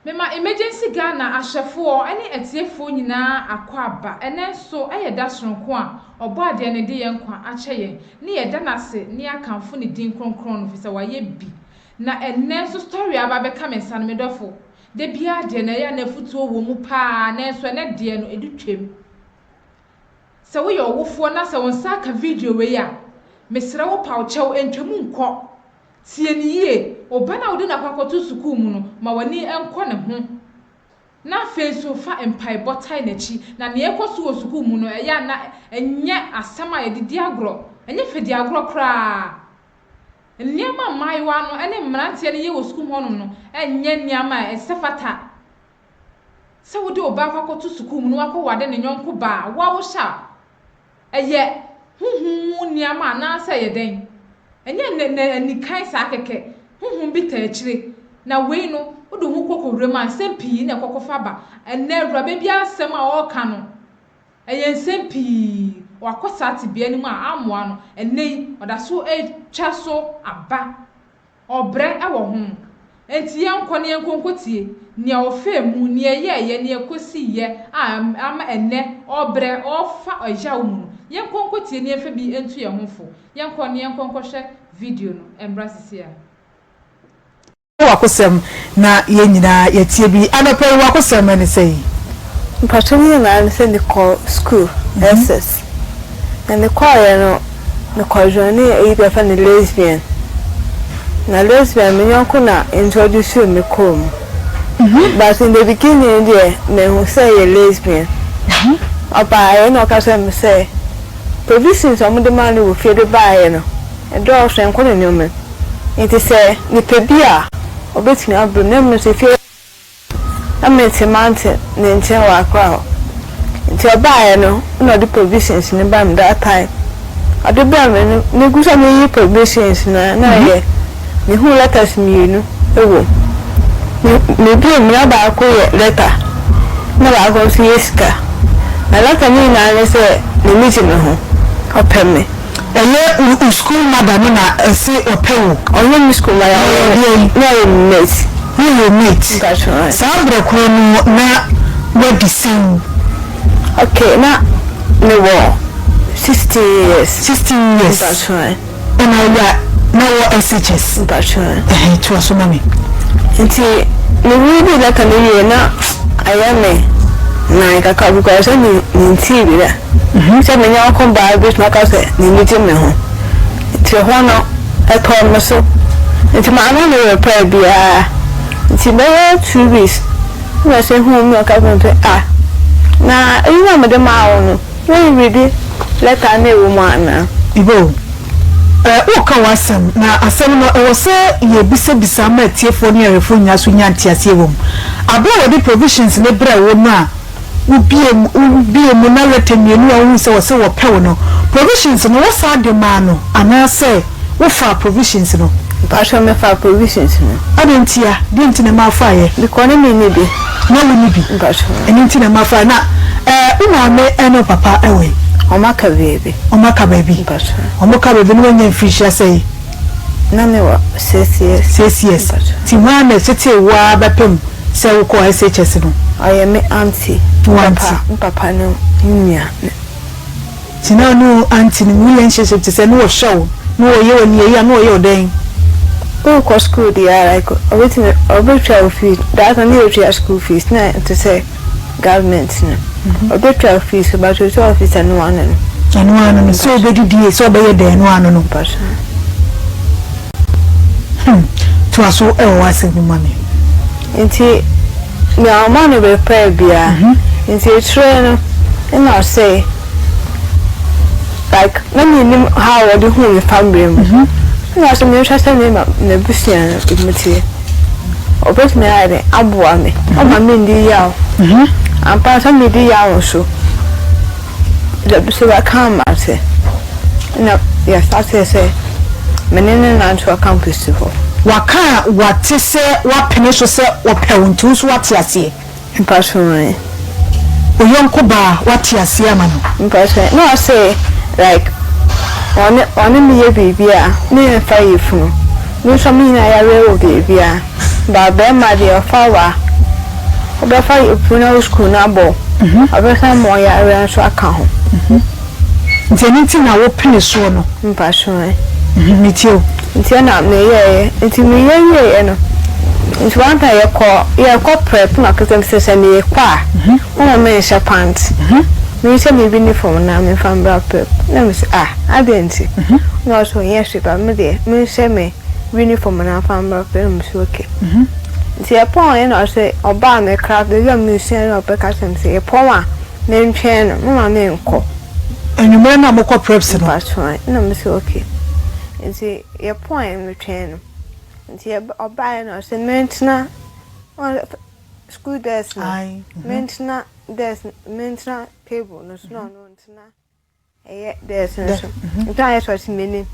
Mema Emergency Ghana ahwɛfoɔ ne atiefoɔ nyinaa akwaaba. Ɛnnɛ nso yɛ da sononko a Ɔbɔadeɛ no de yɛn nkwa akyɛ yɛn ne yɛda no ase ne yɛakamfo ne din kronkron no fisɛ wayɛ bi. Na ɛnnɛ nso story a aba abɛka me nsa no me dɔfo, da biara deɛ no ɛyɛ a na afutuo wɔ mu paa nanso ɛnnɛ deɛ no ɛdu twam. Sɛ woyɛ ɔwofoɔ na sɛ wo nsa aka video wei a, mesrɛ wo paw kyɛw ntwam nkɔ. Tie no yie. Wo ba no a wode no akɔ akɔto sukuu mu no, ma w'ani nkɔ ne ho. Na afei nso fa mpaebɔ tae n'akyi. Na nea ɛrekɔ so wɔ sukuu mu no, ɛyɛ a na ɛnyɛ asɛm a yɛde di agorɔ. Ɛnyɛ fɛdiagorɔ koraa. Nneɛma a mmaayewa no ne mmeranteɛ no yɛ wɔ sukuu mu hɔnom no nyɛ nneɛma a ɛsɛ fata sɛ wode wo ba akɔ akɔto sukuu mu na wakɔware ne yɔnko baa a wo a wohyɛ a Ɛyɛ honhom mu nneɛma anaasɛ ɛyɛ dɛn? Ɛnyɛ nnɛ anikan saa kɛkɛ. Honhom bi taa akyire. Na wei no, wode wo ho kɔ kɔwura mu a, nsɛm pii na ɛkɔkɔfa ba. Ɛnnɛ, awuraba bi asɛm a ɔreka no, ɛyɛ nsɛm pii. Wakɔ saa tebea no mu a ammoa no. Ɛnnɛ yi, ɔda so retwa so aba. Ɔbrɛ wɔ ho. Enti yɛnkɔ na yɛnkɔ nkɔtie nea ɔfaa mu, nea ɛyɛeɛ, nea ɛkɔsiiɛ a ama ɛnnɛ ɔrebrɛ, ɔrefa ɔyaw mu no. Yɛnkɔ nkɔtie na yɛmfa bi nto yɛn ho fo. Yɛnkɔ na yɛnkɔ nkɔhwɛ video no mmra seesei ara. W'akosɛm na yɛn nyinaa yɛtie bi. Anɔpa yi w'akosɛm ne sɛn? Mpakyɛw ne nyinaa ne sɛ mekɔɔ school SS na mekɔɔeɛ no mekɔ joinee ayi bi a yɛfrɛ no lesbian na lesbian me yɔnko na introduce me kɔɔ mu but in the beginning deɛ manhu sɛ ɛyɛ lesbian ɔbaeɛ na ɔka kyerɛɛ me sɛ provisions a wɔde maa no wɔ fie de baeɛ no ɛdɔɔso ɛnkɔ ne nneɛma mu nti sɛ mepɛ bi a ɔbɛtumi abrɛ me na mmom sɛ fie Na metse m'aunty ne nkyɛn wɔ Accra hɔ. Ntsi ɔbaeɛ no na ɔde provisions no baa me that time. Ɔde brɛɛ me no, megu so a mereyi provisions no a na ayɛ mehuu letters mmienu wɔ mu. Me mebue mu na baako yɛ letter na baako nso yɛ sika. Na letter no nyinaa ne sɛ n'ani gye me ho, ɔpɛ me. Ɛyɛ wo school mother no na ɛse ɔpɛ wo? Ɔnyɛ me school mother, ɔyɛ na ɔyɛ me mate. Na ɔyɛ wo mate? Mpakyɛw ae. Saa berɛ korɔ no na wadi sɛn? Okay, na me wɔ 16 years. 16 years? Mpakyɛw ae. Ɛna ɔyɛ a na wɔ SHS? Mpakyɛw ae. Ɛhɛn, toa so ma me. Nti me reading letter no wie na ayɛ me nan kakra because sɛ me mentee bi da. Sɛ me nyɛnko baa betumi aka sɛ n'ani gye me ho. Nti ɛhɔ no ɛtɔɔ me so. Nti mamma me reply biara. Nti bɛyɛ 2 weeks na ɔsan huu me na ɔka kyerɛɛ me sɛ ah na eyi no a mede maa wo no woanreadi letter no a ɛwɔ mu anaa? Ibo, eh, woreka w'asɛm, na asɛm no, ɛwɔ sɛ yɛbisabisa ma atiefoɔ ne ahwɛfoɔ nyinaa nso nya nteaseɛ wɔ mu. Aberɛ a wɔde provisions no brɛɛ wo no a, Wobiee mu, wobiee mu na lɛtɛ mmienu a wohui sɛ wɔse wɔpɛ wo no, provisions no, wosan de maa no anaasɛ wofaa provisions no? Mpakyɛw mefaa provisions no. Adɛn ntia? Deɛn nti na ɛma wofaeɛ? Because na menni bi. Na wonni bi? Mpakyɛw. Ɛno nti na ɛma wofaeɛ. Na ɛɛ wo maame ne wo papa wɔ he? Wɔn aka baabi. Wɔn aka baabi? Mpakyɛw. Wɔn ka baabi na woanya mfirihyia sɛn? Na me wɔ 6 years. 6 years. Mpakyɛw. Nti hwan na ɛtetee wo ara bɛpem sɛ wokɔɔ SHS no? Ɔyɛ me aunty. Wo aunty? Me papa no nua. Nti na ɔne wo aunty no relationship te sɛ ne ɔhwɛ wo, ne ɔyɛ wo nea a, ne ɔyɛ wo dɛn? Wokɔ school deɛ a like ɔbɛtumi ɔbɛtua wo fees, that time na yɛtua school fees na ɛnte sɛ government no. Ɔbɛtua wo fees but ɔtua wo fees ɛno ano no. Ɛno ano no, sɛ ɔbɛdidie, sɛ ɔbɛyɛ dɛn, ɛno ano no. Mpakyɛw. Toa so wɔ w'asɛm no ma me. Nti nea ɔma no reply biara nti akyire no nna ɔse like na mennim how wɔde huu me family mu nna ɔse menhwɛ sɛ me ma m'abusua no mu teɛ ɔbɛtumi ayɛ dɛn aboa me ɔma mendi yaw ampa sɛ medi yaw nso dabi sɛ waka ama ase na yɛ startee sɛ me ne no nante wɔ campus hɔ. Waka a wate sɛ wapene so sɛ ɔpɛ wo nti wo nso wate aseɛ. Mpakyɛw. Wo yɔnko baa wate aseɛ ama no. Mpakyɛw na ɔse like ɔne ɔne me yɛ biribi a me nfa yafunu me nso me nyinaa yareɛ wɔ baabi a but bɛɛma deɛ ɔfa wo a. Wobɛfa yafunu na wo sukuu no abɔ wo, ɔbɛsan ma ɔyareɛ nso aka ho. Nti ɛno nti na wopene soɔ no? Mpakyɛw. Metie o. Nti ɛna meyɛeɛ. Nti meyɛ wieeɛ no, nti one time yɛkɔ yɛkɔ prep na ɔka kyerɛ me sɛ sɛ meekɔ a, ɔmma menhyɛ pant. Menhyɛ me uniform na memfa mbra prep. Na mese ah, adɛn nti? Na ɔse ɔnyɛ hwee but me deɛ menhyɛ me uniform na mfa mbra prep. Na mese okay. Nti yɛpɔn na ɔse ɔbaa me class baabi a mesua na ɔbɛka kyerɛ me sɛ yɛpɔn a mentwɛn no, mama menkɔ. Anwummerɛ no a mokɔ preps no? Mpakyɛw, na mese okay. Nti yɛpɔn metwɛn no. Nti ɔbaeɛ na ɔse mentena school desk no, mentena desk, mentena table no so na ɔno ntena ɛyɛ desk no so. Nti ayɛ sɛ ɔte m'anim.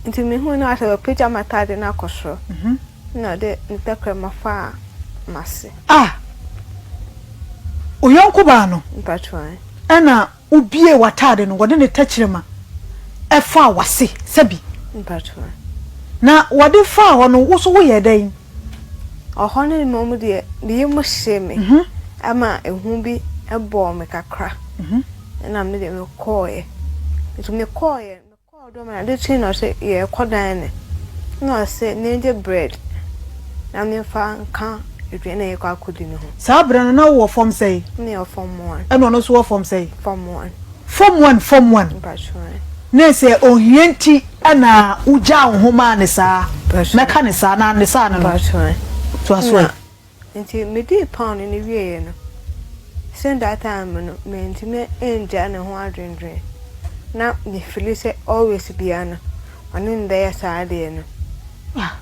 Nti mehuu no asɛ wapagya m'ataade no akɔ soro. Na ɔde ne tɛkrɛma faa m'ase. Ah! Wo yɔnko baa no? Mpakyɛw. Ɛna wobiee w'ataade no, wɔde ne tɛkyerɛma faa w'ase sɛbi. Mpakyɛw. Na wɔde faa hɔ no, wo nso woyɛɛ dɛn? Ɔhɔ no mmom deɛ, me yam hyee me, ɛma ehu bi bɔɔ me kakra. Ɛna me deɛ mekɔeɛ. Nti mekɔeɛ no, mekɔɔ dɔm no, ade kyee na ɔse yɛrekɔ dining. Ɛna ɔse mengye bread na memfa nka aduane a yɛrekɔ akɔdi no ho. Saa berɛ no na wowɔ form sɛn? Na mewɔ form one. Ɛna ɔno nso wɔ form sɛn? Form one. Form one, form one. Mpakyɛw. Na sɛ ohia nti na wogyaa wo ho maa no saa? Mɛka no saa, na ne saa no no. Mpakyɛw. Toa so ɛ. Nti medii paanoo no wieeɛ no, since that time no mantumi angyaa ne ho adwendwen. Na me feeli sɛ always biara no ɔne me bɛyɛ saa adeɛ no. Ah.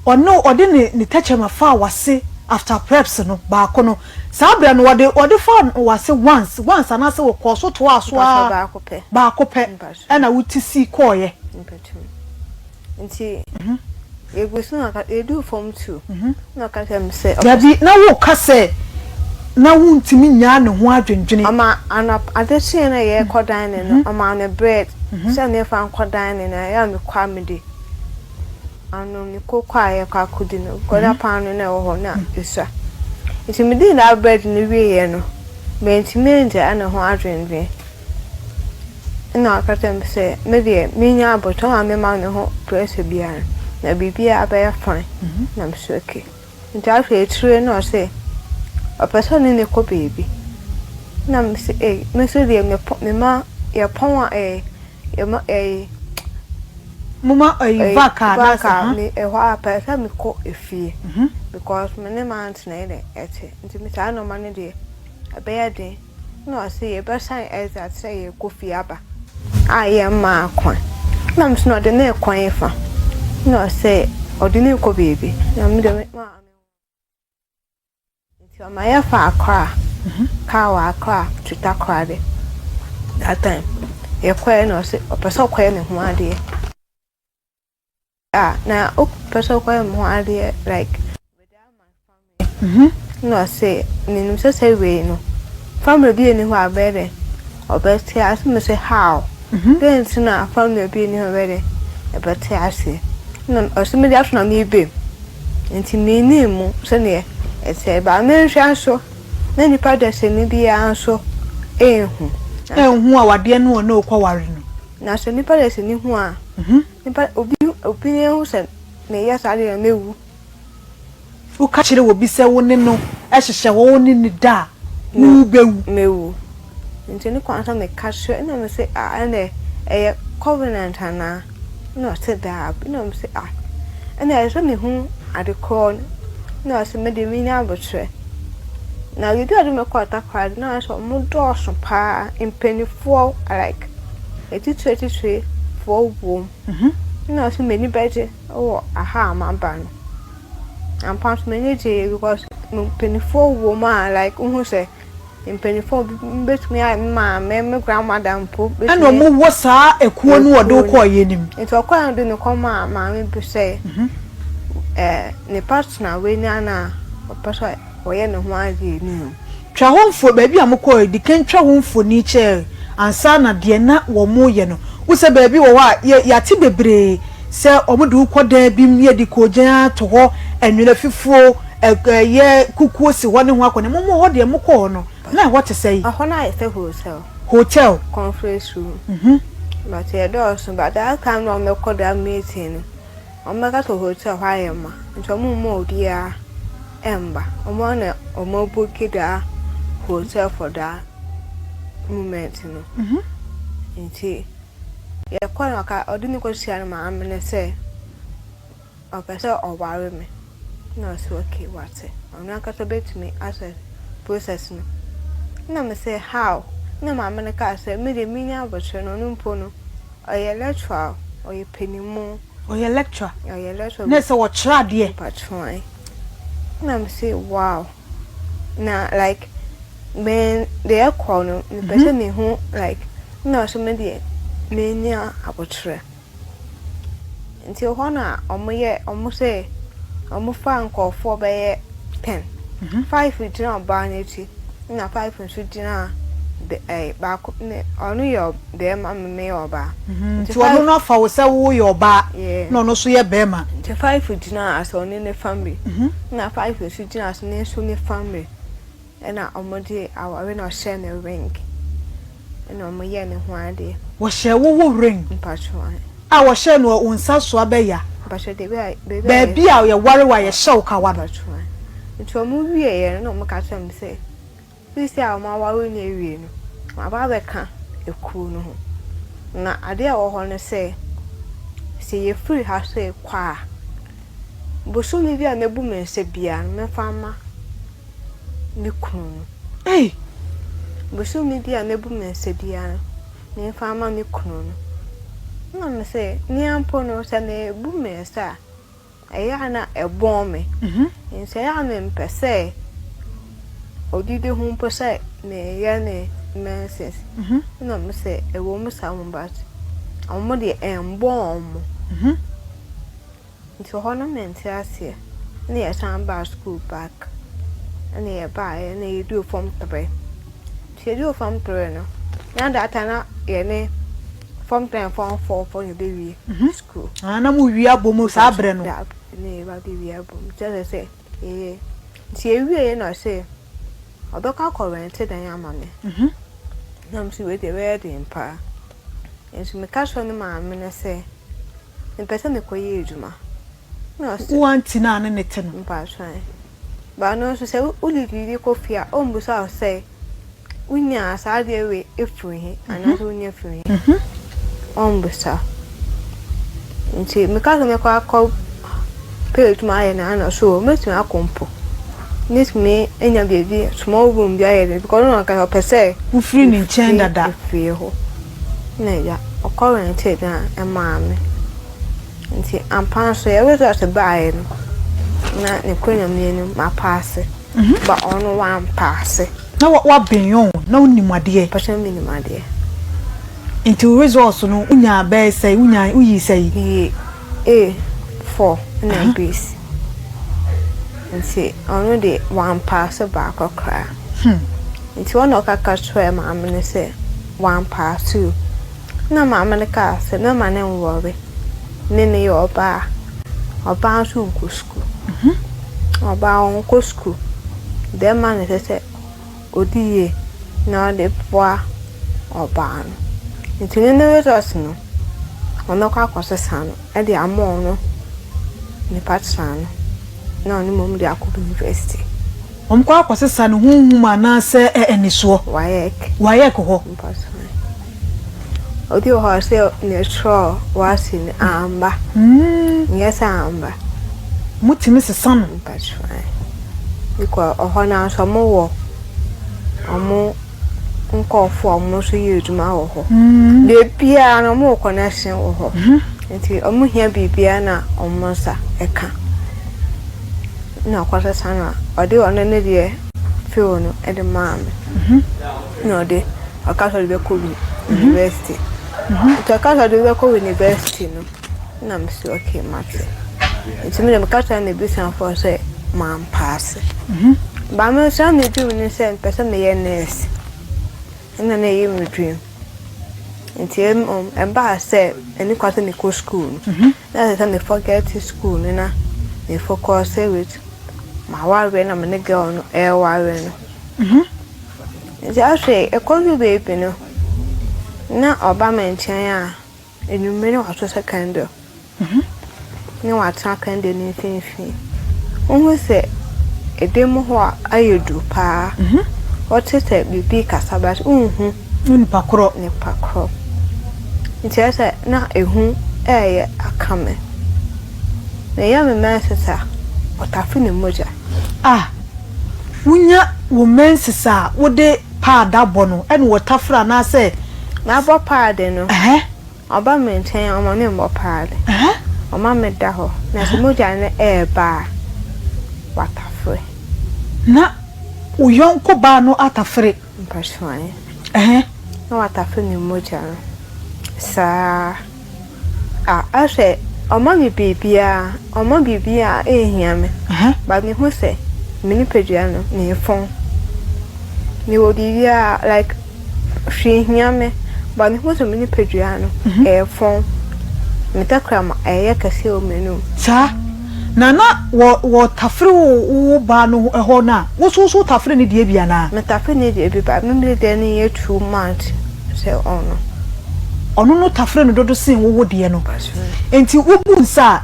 Ɔne ɔde ne ne tɛkyerɛma faa w'ase after preps no baako no. Saa berɛ no ɔde ɔde faa w'ase once once anaasɛ ɔkɔɔ so toaa so Mpakyɛw ara baako pɛ. baako pɛ Mpakyɛw. ɛna wote sii kɔeɛ. Mpakyɛw. Nti yɛgu so na yɛduu form 2 na ɔka kyerɛ me sɛ. Dabi, na woka sɛ na wontumi nnyaa ne ho adwendwene. Ɔma anɔp ade kyeeɛ na yɛrekɔ dining no, ɔmaa me bread sɛ memfa nkɔ dining na ɛyɛ a mekɔ a mede ano me koko a yɛrekɔ akɔdi no, because na paano na ɛwɔ hɔ na ɛsua. Nti medii that bread no wieeɛ no, mantumi angyaa ne ho adwendwene. Nna ɔka kyerɛ me sɛ me deɛ menya abotɔ a memma me ho pressure biara na biribiara bɛyɛ fine. Na mese okay. Nti afei akyire no ɔse ɔpɛ sɛ ɔne me kɔ baabi. Na mese ei me nso deɛ mepɔ mema yɛpɔn a ɛɛ yɛma ɛɛ. Moma ɛyi vac a anaasɛ ha? Me ɛhɔ a pɛ sɛ mekɔ efie because me ne m'aunt na ɛyɛ dɛn ɛte nti me saa nnoɔma no deɛ ɛbɛyɛ den. Nna ɔse yɛbɛsan exat sɛ yɛrekɔ fie aba a yɛmmaa kwan. Nna mese no ɔde me rekɔ hefa? Nna ɔse ɔde me rekɔ beebi. Na me de me maa me Nti ɔma yɛfaa Accra, kaa wɔ Accra to Takoradi that time. Yɛkɔɛ na ɔse ɔpɛ sɛ ɔkɔyɛ me ho adeɛ. Ah na wopɛ sɛ wokɔyɛ me ho adeɛ like without my family na ɔse menim sɛ sɛ wei no family bi nni hɔ a ɔbɛyɛ dɛn ɔbɛte ase me sɛ how dɛn nti na family bi nni hɔ a ɔbɛyɛ dɛn ɛbɛte aseɛ na ɔse mede ato na mebɛ mu nti mennim mu sɛdeɛ ɛteɛ but menhwɛ nso na nipa dasani biara nso ɛnhu. Ɛnhu awadeɛ no ɔne wokɔware no. Na sɛ nipa dasani hu a Nipa, obi, obi ahu sɛ meyɛ saa adeɛ no a, mɛwu. Woka kyerɛ obi sɛ wo ne no hyehyɛ hɔ, wo ne no da a, wobɛwu. Mɛwu. Nti ne kwan sɛ meka kyerɛ, ɛna mese, ah, ɛnɛ ɛyɛ covenant anaa? Ɛna ɔse daabi. Ɛna mese, ah, ɛna ɛsɛ sɛ mehu ade korɔ no. Ɛna ɔse me deɛ menya aboterɛ. Na biribi a ɔde me kɔɔ Takoradi no, na ayɛ sɛ ɔmo dɔɔso paa, mpaninfoɔ like. Atitire atitire foɔ wom. Ɛna ɔse m'ani bɛgye wɔ aha a maba no. Ampa nso m'ani gyee because mpaninfoɔ wom a like wohu sɛ mpaninfoɔ bi bɛtumi ayɛ me maame, me grandmother mpo bɛtumi. Ɛna ɔmo wɔ saa ekuo no ɔde wo kɔɔ yɛ no mu. Nti ɔkɔɛ no ɔde me kɔ maa maame bi sɛ ɛɛ ne partner wei ni anaa ɔpɛ sɛ ɔyɛ ne ho adeɛ ni o. Twa hɔ mfo baabi a mokɔɔe, di kan twa hɔ mfoni kyɛɛ ansa na deɛ na wɔreyɛ no. Wohu sɛ baabi wɔ hɔ a, yɛ, yɛate bebree sɛ wɔde wo kɔ dan bi mu na yɛde koogyan ato hɔ, nwera fufuo ɛyɛ kukuo si hɔ ne ho akɔ ne mo mo hɔ deɛ mokɔɔ hɔ no na ɛhɔ te sɛn? Ɛhɔ no ayɛ sɛ hotel. Hotel. Conference room. But yɛdɔɔso but that time na wɔbɛkɔ that meeting no wɔbɛka sɛ hotel hɔ ayɛ ma nti wɔn mma obiara mba. Wɔn ara na wɔn abooki that hotel for that moment no. Nti yɛkɔ na ɔka ɔde me kɔhyia ne maame no sɛ ɔpɛ sɛ ɔware me. Na ɔse okay wate. Ɔno ankasa bɛtumi asɛ process no. Na me sɛ how? Na maame no kaa sɛ me deɛ menya abotire no ɔno mpo no ɔyɛ lecturer, ɔyɛ panimu. Ɔyɛ lecturer. Ɔyɛ lecturer. Na sɛ wɔkyerɛ adeɛ. Mpatwɔn. Na me sɛ wow. Na like me deɛ ɛkɔ no mepɛ sɛ mehu like na ɔsɛ me deɛ menya abotire. Nti hɔ na ɔmo yɛ ɔmo sɛ ɔmo fa nkorɔfoɔ bɛyɛ 10. 5 gyina ɔbaa n'akyi na 5 nso gyina ɛɛ baako ne ɔno yɛ bɛrima, me meyɛ ɔbaa. Nti ɔno no afa wo sɛ woyɛ ɔbaa na ɔno nso yɛ bɛrima. Nti 5 gyina asɛ ɔne ne family na 5 nso gyina asɛ ne nso ne family ɛna ɔmo de aware na ɔhyɛ ne ring ɛna ɔmo yɛ ne ho adeɛ. Wɔhyɛ wo wo ring? Mpatwɔn. A wɔhyɛ no wo nsa so abɛya. Mpatwɔn de baabi a baabi a yɛware wo a yɛhyɛ wo kawa no. Mpatwɔn. Nti ɔmo wie yɛ no na ɔmo ka kyerɛ me sɛ sisi a ɔmo aware no awie no waba abɛka ekuo no ho. Na adeɛ a ɛwɔ hɔ no sɛ sɛ yɛfiri ha sɛ kɔ a bosome bi a mebu me nsa biara no mɛfa ama me kunu no. Ei! Bosome bi a mebu me nsa biara no memfa ama me kunu no. Na me sɛ nea mpo no sɛ mebu me nsa a ɛyɛ a na ɛbɔn me. Nti ɛyɛ a mempɛ sɛ odidi ho mpo sɛ meyɛ ne menses. Na me sɛ ɛwɔ mu saa mo but ɔmo deɛ ɛmbɔn ɔmo. Nti hɔ no mente aseɛ. Na yɛsan baa school back. Ɛna yɛbaeɛ na yɛduu form 3. Nti yɛduu form 3 no na that time na yɛne form 3 and form 4 fo na yɛbɛwie school. Ah, na mo wie abɔ mu saa berɛ no. Na yɛba bɛwie abɔ mu. Kyerɛ sɛ yɛyɛ nti yɛwie na ɔsɛ ɔbɛkɔ akɔ rent dan ama me. Na me sɛ wei deɛ ɛbɛyɛ den paa. Nti meka kyerɛ ne maame no sɛ mepɛ sɛ mekɔyɛ adwuma. Na ɔsɛ Wo aunty no a ne ne te no. Mpatwɔn. Ba no nso sɛ wode biribi kɔ fie a ɔmbusa wo sɛ wonya saa adeɛ wei efiri he anaasɛ wonya firi he. Ɔmbusa. Nti meka sɛ mɛkɔ akɔ pɛ adwuma ayɛ no ana so mɛtumi akɔ mpo. Mɛtumi anya baabi small room bi ayɛ no because ɔno ankasa ɔpɛ sɛ wofiri ne nkyɛn dada. Efie hɔ. Na agya ɔkɔ rent dan ɛmaa me. Nti ampa nso yɛ result baeɛ no na ne kɔ Nyame anim mapaase. But ɔno wampaase. Na wabɛn o na wonim adeɛ. Pɛ sɛ menim adeɛ. Nti wo results no wonya bɛyɛ sɛ wonya woyi sɛ Yi A 4 na B C. Nti ɔno de wampaase baako koraa. Nti wɔn na ɔkaka kyerɛ maame no sɛ wampaase o. Na maame no kaa sɛ mɛma ne nwɔre. Me meyɛ ɔbaa. Ɔbaa nso nkɔ sukuu. Ɔbaa ɔnkɔ sukuu. Bɛrima na ɛsɛ sɛ odi yie na ɔde boa ɔbaa no. Nti ne ne results no ɔmɛkɔ akɔsesa no ɛde ama ɔno nipa tena no na ɔno mmom de akɔ university. Wɔn kɔ akɔsesa no honhom anaasɛ ɛnisoɔ. WAEC. WAEC hɔ. Mpatwɔn. Obi wɔ hɔ a sɛ ne twerɛ WASSCE no amba. Nyɛ sɛ amba. Motumi sesa no. Mpatwɔn. Because ɔhɔ no nso ɔmo wɔ ɔmo nkɔɔfoɔ a ɔmo nso yɛ adwuma wɔ hɔ. Beebiara no ɔmo wɔ connection wɔ hɔ. Nti ɔmo hia biribiara na ɔmo nsa ɛka. Na ɔkɔsesa no a ɔde ɔno ne deɛ feel no ɛde maa me. Na ɔde ɔka sɛ ɔde bɛkɔ university. Nti ɔka sɛ ɔde bɛkɔ university no na me sɛ okay mate. Nti me de meka kyerɛ n'abusuafoɔ sɛ mampaase. Ba me nso na me dream ne sɛ mpɛ sɛ meyɛ nurse. Ɛna na ɛyɛ me dream. Nti ɛbaa sɛ ɛne kwa sɛ mekɔ school no. Na ɛsɛ sɛ me forget school no na me focus with M'awareɛ na me ne girl no ɛreware no. Nti afei ɛkɔduru baabi no, na ɔba me nkyɛn a, anwummerɛ na wasosɔ candle. Na watena candle no mfimfini. Wohu sɛ ɛdan mu hɔ a ayɛ duru paa. Wote sɛ biribi rekasa but wonhu nipa korɔ. Nipa korɔ. Nti ɛyɛ sɛ na ehu ɛreyɛ aka me. Meyɛ me menses a, ɔtafe ne mogya. Ah, wonya wo menses a wode pad abɔ no ɛna wɔtafere anaasɛ? Mabɔ pad no. Ɔba me nkyɛn a, ɔma me mmɔ pad. Ɔma me da hɔ. Na sɛ mogya no ɛreba a, watafere. Na wo yɔnko baa no atafere? Mpatwae. Na watafere ne mogya no. Saa. Ah, ahwɛ, ɔma me biribiara, ɔma biribiara a ɛnhia me. But mehu sɛ me nipadua no, mefɔn. Mewɔ biribiara, like hwee hia me, but mehu sɛ me nipadua no, ɛyɛ Me tɛkrɛma ɛyɛ kɛseɛ wɔ m'anum. Saa. Na na wɔ wɔtafere wo wo baa no hɔ no a, wo nso wo nso wotafere ne deɛ bi anaa? Metafere ne deɛ bi but me me deɛ no yɛ too much sɛ ɔno. Ɔno no tafere no dodo sen wo wo deɛ no. Enti wobu nsa a,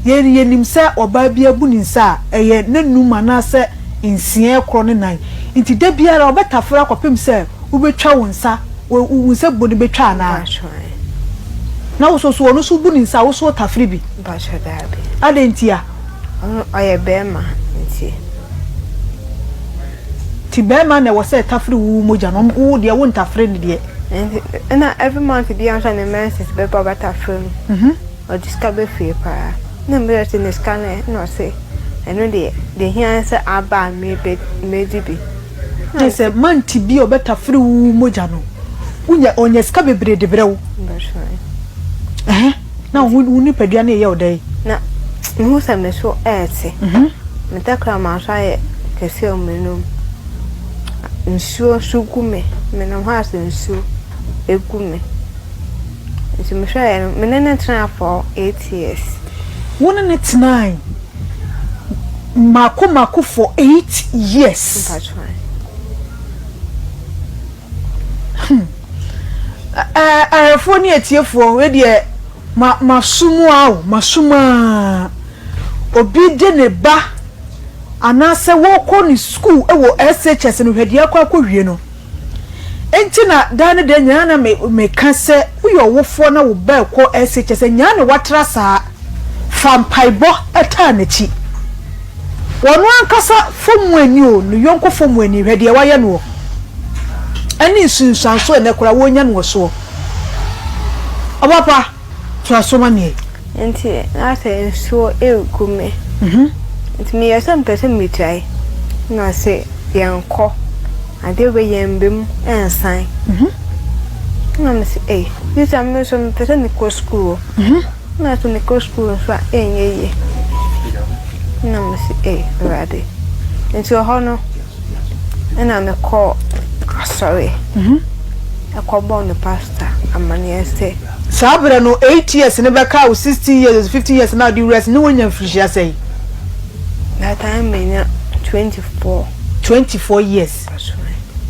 yɛn yɛnim sɛ ɔbaa biara bu ne nsa a, ɛyɛ n'anum anaasɛ nsia korɔ ne nan. Nti da biara ɔbɛtafere akɔpem sɛ wobɛtwa wo nsa, wo wo nsa bu no bɛtwa anaa? Na wo nso so ɔno nso bu ne nsa a, wo nso wotafere bi? Adɛn ntia? Ɔno ɔyɛ bɛrima nti. Nti bɛrima na ɛwɔ sɛ ɛtafere wo mogya no, wo deɛ wontafere ne deɛ. Nti ɛna every month biara nso a ne menses bɛba ɔbɛtafere mu. Ɔde sika ba fie paa. Na mebisa sɛ ne sika no ɛ? Na ɔse ɛno deɛ, deɛ ɛhia ne sɛ aba a mebɛ mɛdi bi. Kyerɛ sɛ month bi a ɔbɛtafere wo mogya no, wonya ɔnya sika bebree de brɛ wo. Ɛhɛn, na wo wo nipadua no reyɛ wo dɛn? Na mehu sɛ me so rete. Me tɛkrɛma nso ayɛ kɛseɛ wɔ m'anum. Nsuo nso gu me. Menam hɔ a sɛ nsuo gu me. Nti mehwɛeɛ no, me ne no tenaa for 8 years. Wo ne no tenae mmaako mmaako for 8 years? Mpatwa. Ɛɛ ahwɛfoɔ ne atiefoɔ, wei deɛ ma maso mu a o, maso mu a. Obi de ne ba anaasɛ wɔrekɔ ne sukuu wɔ SHS no, hwɛ deɛ akɔ akɔwie no. Enti na daa ne da nyinaa na me meka sɛ woyɛ ɔwofoɔ na wo ba rekɔ SHS a, nyaa ne watra saa. Fa mpaebɔ taa n'akyi. Ɔno ankasa fam ani o, ne yɔnko fam ani, hwɛ deɛ wayɛ noɔ. Ɛne nsunsuansoɔ a ɛnnɛ koraa wɔrenya no wɔ soɔ. Ɔbapa, toa so ma me. Nti na sɛ nsuo regu me. Nti meyɛ sɛ mepɛ sɛ megyae. Na ɔse yɛnkɔ. Adeɛ wei yɛmba mu nsan. Na mese ei, sisi a me nso mepɛ sɛ mekɔ sukuu o. Na sɛ mekɔ sukuu nso a ɛnyɛ yie. Na mese ei Awurade. Nti ɛhɔ no ɛna mekɔɔ asɔre. Ɛkɔbɔɔ me pastor amanneɛ sɛ. Saa berɛ no 8 years no bɛka wo 16 years, 15 years na wode wura ase ne woanya mfirihyia sɛn? That time menya 24. 24 years.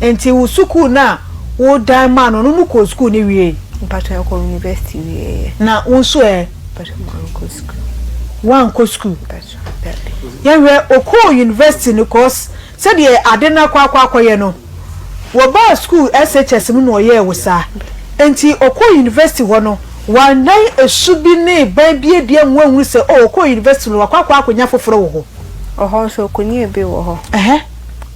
Nti wo sukuu no a wodan maa no no no kɔɔ sukuu no wie? Mpatwa kɔ university wie. Na wo nso ɛ? Mpatwa mankɔ sukuu. Woankɔ sukuu? Mpatwa dabi. Yɛhwɛ okɔɔ university no, cause sɛdeɛ ade no akɔ akɔ akɔyɛ no, wɔbaa sukuu SHS mu na ɔyɛɛ wo saa. Nti ɔkɔɔ university hɔ no, wannan esu bi ne ban bi adi amu ahunu sɛ oh, ɔkɔɔ university no wakɔ akɔ akɔnya foforɔ wɔ hɔ? Ɔhɔ nso ɔkɔnya bi wɔ hɔ.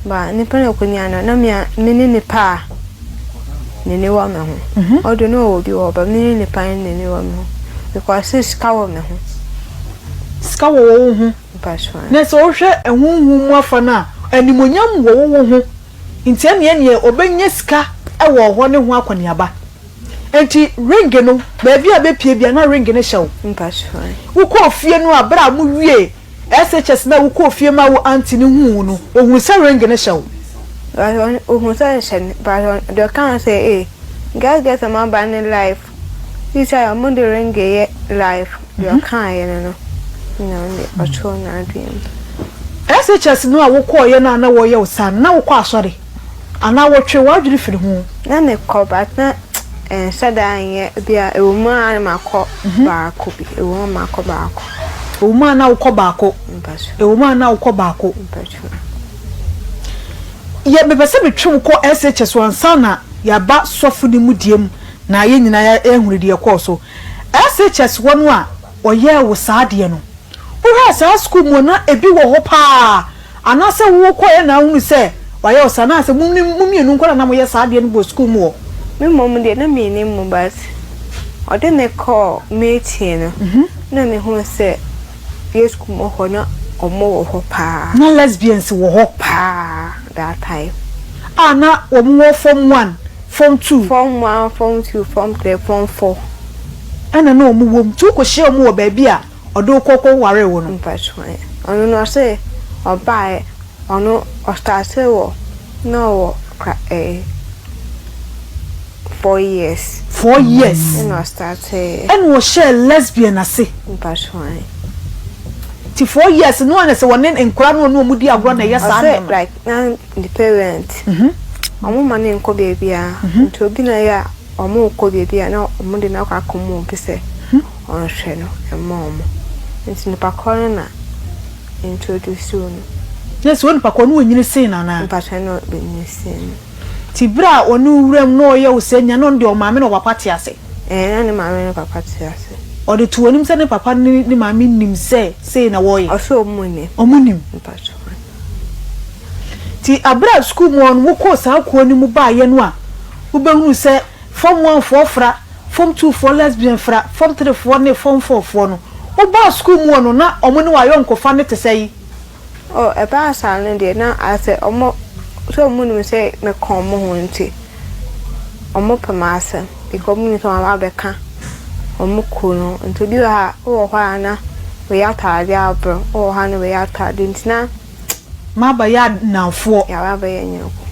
Ba nipa na ɔkɔnya no na me me ne nipa a n'ani wɔ me ho. Ɔde no ɔwɔ bi wɔ hɔ, but me ne nipa no n'ani wɔ me ho. Because sɛ sika wɔ me ho. Sika wɔ wo ho. Mpatwa. Na sɛ wohwɛ ɛhuhu mu afa no a, animonyam wɔ wo ho. Nti ɛneɛ neɛ ɔbɛnya sika wɔ hɔ ne ho akɔneaba. Nti ring no, baabi a bɛpie bia na ring no hyɛ wo. Mpatwa. Wokɔɔ fie no a, berɛ a mowie SHS na wokɔɔ fie ma wo aunty no huu wo no, ohuu sɛ ring no hyɛ wo? But ohun sɛ ɛhyɛ me, but deɛ ɔka sɛ ee, girls girls a maba ne life. Sisi a ɔmo de ring yɛ life, deɛ ɔkaeɛ no no, na ɔde ɔtoo n'adwene mu. SHS no a wokɔeɛ no a na wɔyɛ wo saa no, na wokɔ asɔre? Anaa wɔtwee w'adwene firi ho? Na mekɔ but na ɛnhyɛ da nyɛ bi a ɛwɔ mu a na makɔ baako bi, ɛwɔ mu a makɔ baako. Ɛwɔ mu a na wokɔ baako. Ɛwɔ mu a na wokɔ baako. Yɛ mepɛ sɛ metwe wo kɔ SHS ansa na yɛaba sɔfo no mu deɛ mu na yɛn nyinaa yɛahunu deɛ ɛkɔɔ so. SHS hɔ no a ɔyɛɛ wo saa adeɛ no, wohwɛɛ saa sukuu mu hɔ na ebi wɔ hɔ paa anaasɛ wokɔeɛ na wohunu sɛ wayɛ wo saa anaasɛ mo mmienu nko na na moyɛ saa adeɛ no wɔ sukuu mu hɔ? Me mmom deɛ na mennim mu but ɔde me kɔɔ meeting no na mehuu sɛ yɛ sukuu mu hɔ na ɔmo wɔ hɔ paa. Na lesbians wɔ hɔ paa that time. A na wɔn wɔ form one, form two. Form one, form two, form three, form four. Ɛna na wɔn wɔ mu. Nti wokɔ hyia wɔn wɔ baabi a ɔde wo kɔ kɔ waree wo no. Mpakyɛw ɔno no ɔse ɔbaeɛ ɔno ɔstartee wɔ na ɔwɔ kra ɛɛ. 4 years. 4 years. Ɛna ɔstartee. Ɛna ɔhyɛɛ lesbian ase. Mpakyɛw. Ti 4 years no ana sɛ wɔne nkora no ɔne ɔmo di agorɔ na ɛyɛ saa nneɛma. Ɔsɛ like na the parent. Ɔmo ma ne nkɔ beebiara. Nti obi na yɛ a ɔmo kɔ beebi a na ɔmo de no akɔ akɔma obi sɛ ɔnhwɛ no ɛma ɔmo. Nti nipa korɔ no na introduce no. Na sɛ onipa korɔ no wɔnyini sen no anaa? Mpakyɛw na ɔnyini sen no. Nti bere a ɔne wo wuram na ɔyɛ wo saa nya na ɔno deɛ ɔmaame na ɔpapa te ase? Ɛɛ, na ne maame ne papa te ase. Ɔde to w'anim sɛ ne papa ne ne maame nim sɛ sei na wɔyɛ? Ɔsɛ ɔmo nim. Ɔmo nim. Mpakyɛw. Nti abere a sukuu mu hɔ no wokɔɔ saa kuo no mu baayɛ no a wobɛhunu sɛ form one foɔ fra, form two foɔ lesbian fra, form three foɔ ne form four foɔ no, wobaa sukuu mu hɔ no na ɔmo ne w'ayɔnkofa no te sɛ yi? Oh, ɛbaa saa no deɛ na asɛ ɔmo sɛ ɔmo nim sɛ meka ɔmo ho nti ɔmo pɛ m'asɛm because ɔmo nim sɛ ɔmo aba abɛka ɔmo kuo no. Nti obi wɔ ha wowɔ hɔ a na wei ataade aborɔ, wowɔ hɔ a na wei ataade nti na Maba yɛ adamfoɔ. Yɛaba abɛyɛ nyɔnko.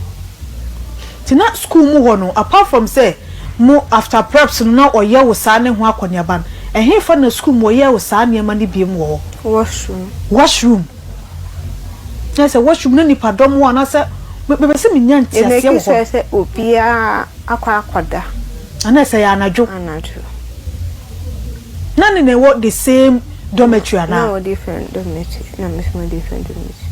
Nti na school mu hɔ no, apart from sɛ mo after preps no na ɔyɛ wo saa ne ho akɔneaba no, ɛhefa na school mu ɔyɛ wo saa nneɛma no biom wɔ hɔ? Washroom. Washroom. Na sɛ washroom no nipa dɔm wɔ anaasɛ mepɛ sɛ menya nteaseɛ wɔ hɔ. Yɛ sɛ obiara akɔ akɔda. Ana sɛ yɛ anadwo? Anadwo. Na ne na ɛwɔ the same dormitory anaa? Na wɔ different dormitory na me nso wɔ different dormitory.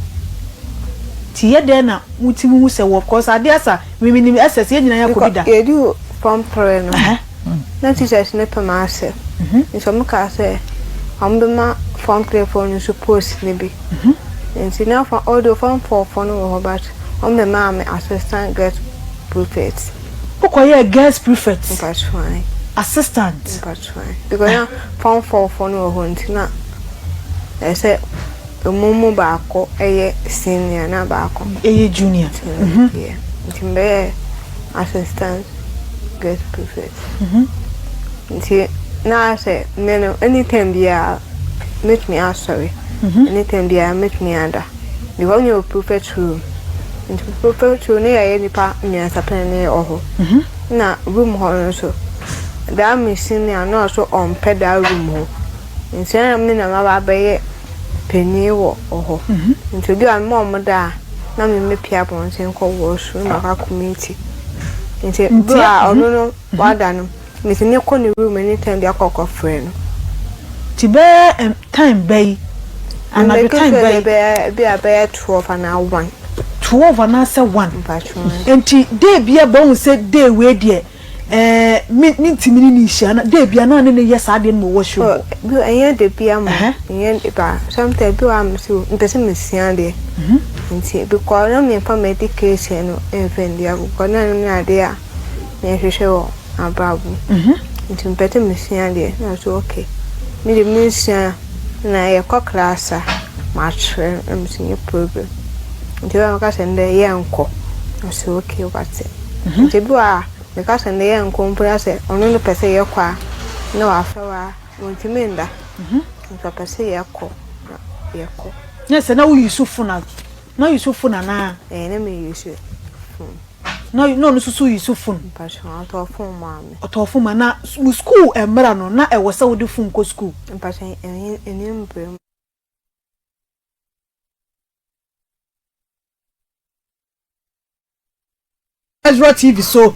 Ti yɛ dɛn na wotumi hu sɛ wɔ cause adeɛ asa miminim SS yɛn nyinaa yɛ akɔ bi da. Yɛdu form three no na teachers ne pɛ m'asɛm nti ɔmo kaa sɛ ɔmo bɛma form three foɔ no nso post ne bi. Nti na although form four foɔ no wɔ hɔ but ɔmo bɛmaa me assistant girls prefect. Wokɔyɛɛ girls prefect? Mpakyɛw. Assistant? Mpakyɛw. Because na form four foɔ no wɔ hɔ nti na ɛsɛ emu mu baako ɛyɛ senior na baako ɛyɛ junior. Yeah. Nti mbɛyɛ assistant girls prefect. Nti na sɛ me no anytime biara metumi asɔre. Anytime biara metumi ada. Because ɔnyɛ wɔ prefect room. Nti prefect room ne yɛyɛ nipa mmiɛnsa pɛ ne wɔ hɔ. Na room hɔ no nso daa me senior na ɔso ɔmpɛ daa room hɔ. Nti ɛna me na maba abɛyɛ panyin wɔ hɔ. Nti obi a mma ɔmo da a na me mepia abɔnten kɔ washroom na makɔ akɔ meeting. Nti bere a ɔno no wada no metumi kɔ ne room anytime bi akɔ akɔfrɛ no. Ti bɛyɛ time bɛyi anadwo time bɛyi? Bɛyɛ bi a bɛyɛ 12 anaa 1. 12 anaasɛ 1? Mpakyɛw. Nti day bi a bɔn sɛ day wei deɛ me ntumi ne ne nhyia na day bi a na ne ne yɛ saa adeɛ no ma washroom hɔ? Bi ɛnyɛ de bi ama ɛnyɛ de ba, sometimes bi wɔ a me so mpɛ sɛ mesua adeɛ. Nti because na memfa medication no mfa ndi agorɔ because na ɛno ne adeɛ a mehwehwɛ wɔ abrabɔ mu. Nti mpɛ sɛ mesua adeɛ na so okay. Me de mesua na yɛkɔ class a makyerɛ no na me so nyɛ problem. Nti wɔn ka sɛ ndɛ yɛnkɔ na so okay wate. Nti bi wɔ a meka sɛ ndɛ yɛnkɔ mpo na sɛ ɔno no pɛ sɛ yɛkɔ a na wafrɛ wo a wɔntumi nda. Nti ɔpɛ sɛ yɛkɔ na yɛkɔ. Na sɛ na wo use phone a na use phone anaa? Ɛɛ, na me use phone. Na ɔno nso so use phone? Mpakyɛw, ɔtɔɔ phone maa me. Ɔtɔɔ phone ma na mo school mmerɛ no na ɛwɔ sɛ wode phone kɔ school? Mpakyɛw, ɛnyɛ mbrɛ mu. Ezra TV so.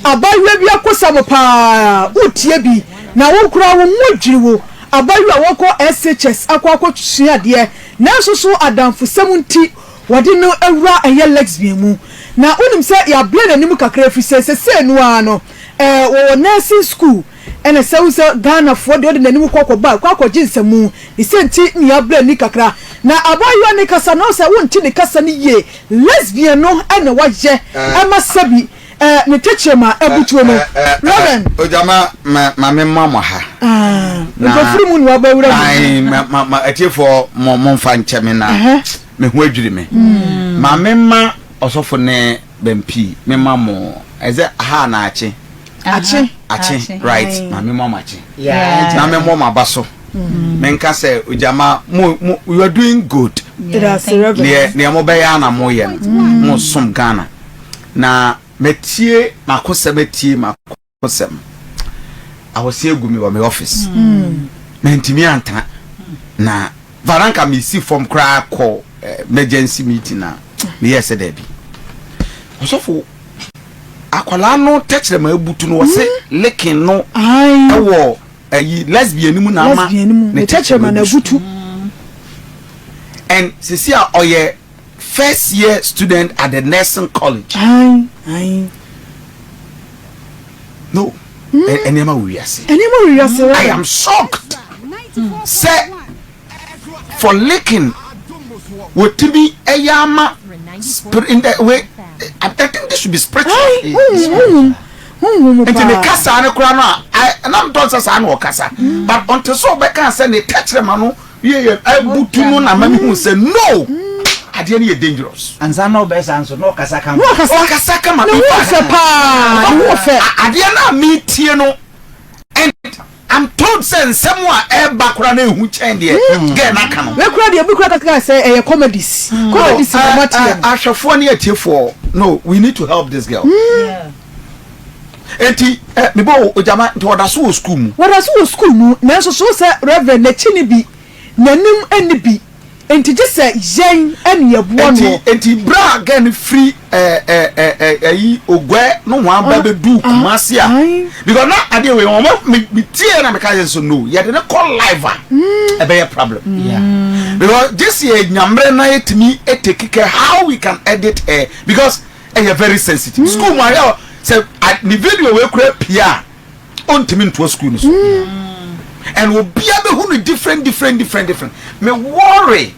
Abaayewa bi akosam paa, wotie bi na wo koraa wo ho adwiri wo. Abaayewa a wɔkɔ SHS akɔ akɔsua adeɛ nanso so adamfosɛm nti wɔde no awura ɛyɛ lesbian mu. Na wonim sɛ yɛablɛ n'anim kakra ɛfiri sɛ sesei no ara no wɔwɔ nursing school Ɛna sɛ wohu sɛ Ghanafoɔ deɛ ɔde n'anim kɔ akɔba kɔ akɔgye nsamu ne sɛ nti ne yɛabrɛ ani kakra na abaayewa ne kasa no sɛ wonte ne kasa no yie lesbian no ɛna wayɛ ɛma sɛbi ɛɛ ne tɛkyerɛma abutuo no Reverend. Ogyama ma ma me mma mo ha. Na nkɔfiri mu na wabɔ awura mu. Ayi ma ma ma atiefoɔ mo mo nfa nkyɛ me na me ho adwiri me. Ma me mma ɔsɔfo ne bɛmpii me ma mo ɛsɛ ha na akye. Akye. Akye, right. Maame mo amakye. Na me mo maba so. Mm. Menka sɛ ogyama mo mo you are doing good. Neɛ neɛ mo bɛyɛ ana mo yɛ no. Mm. Mo som Ghana. Na metie makosɛm atie makosɛm. Awɔse egu mi wɔ me office. Mm. Mantumi antena. Na varanka mesi fam koraa kɔ eh, emergency meeting na meyɛ sɛ daabi. Ɔsɔfo Akwadaa no tɛkyerɛma abutu no wɔse hmm? licking no ɛwɔ ɛyi lesbian mu na ama ne tɛkyerɛma no abutu and sisi a ɔyɛ first year student at the nursing college. No, nneɛma wɔ wiase. Nneɛma wɔ wiase. I am shocked sɛ. For licking wɔtumi ɛyɛ ama spirit in the way I think this should be spiritual. Nti ne kasa no koraa no a na metɔ sɛ saa na ɔkasa mm. but ɔnte sɛ ɔbɛka sɛ ne tɛkyerɛma no yɛ abutu no na ma mehu sɛ no mm. adeɛ no yɛ dangerous. Ansa na ɔbɛ saa nso na ɔkasa kama. Ɔkasa kama. Ne ho fɛ paa ne ho fɛ. Adeɛ no a metie no and I'm told sɛ nsɛm a ɛreba koraa no ehu kyɛn deɛ hmm. girl no aka no. Wei koraa deɛ obi koraa kaka sɛ ɛyɛ comedies. Hmm. Comedies na ɔmo ateɛ no. Ahwɛfoɔ ne atiefoɔ no we need to help this girl. Hmm. Eti ɛ mebɔ ogyama nti ɔda so wɔ school mu. Wɔda so wɔ school mu nanso so sɛ reverend n'akyi ne bi n'anim ne bi. Enti gye sɛ yɛn ne yɛboa noɔ. Enti enti berɛ a girl no firi ɛɛ ɛɛ ɛɛ ɛyi Oguɛ nohoa ba bɛduu Kumasi a because na adeɛ wei wɔn me me tie na meka yɛ so no yɛde ne kɔ live a ɛbɛyɛ problem because gye sɛ yɛ nyammerɛ na yɛtumi take care how we can edit her because ɛyɛ very sensitive school mu ayɛ sɛ ne video wei kura pia a. ɔntumi ntoa school no so and obia bɛhu no different different different different me worry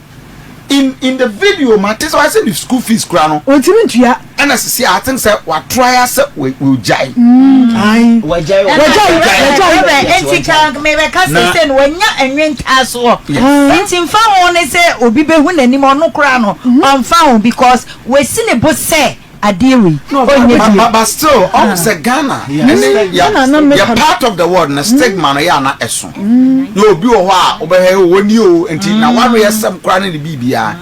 in in the video ma te sɛ wayɛ sɛ ne school fees kura no ɔntumi ntua ɛna sisi a think sɛ watra ya sɛ wagyae wagyae wagyae nti ka mebɛka sɛ sɛ no wanya ɛnwe ntaasoɔ nti mfa ho ne sɛ obi bɛhu n'anim ɔno koraa no ɔmfa ho because wasi ne bo sɛ adeɛ wei ɔnyɛ bio. But but still ɔhu sɛ Ghana ɛne yɛ yɛ part of the world no stigma no yɛ ana ɛso na obi wɔ hɔ a wobɛhwɛ o wɔni o nti na wareɛ sɛm koraa ne ne biribiara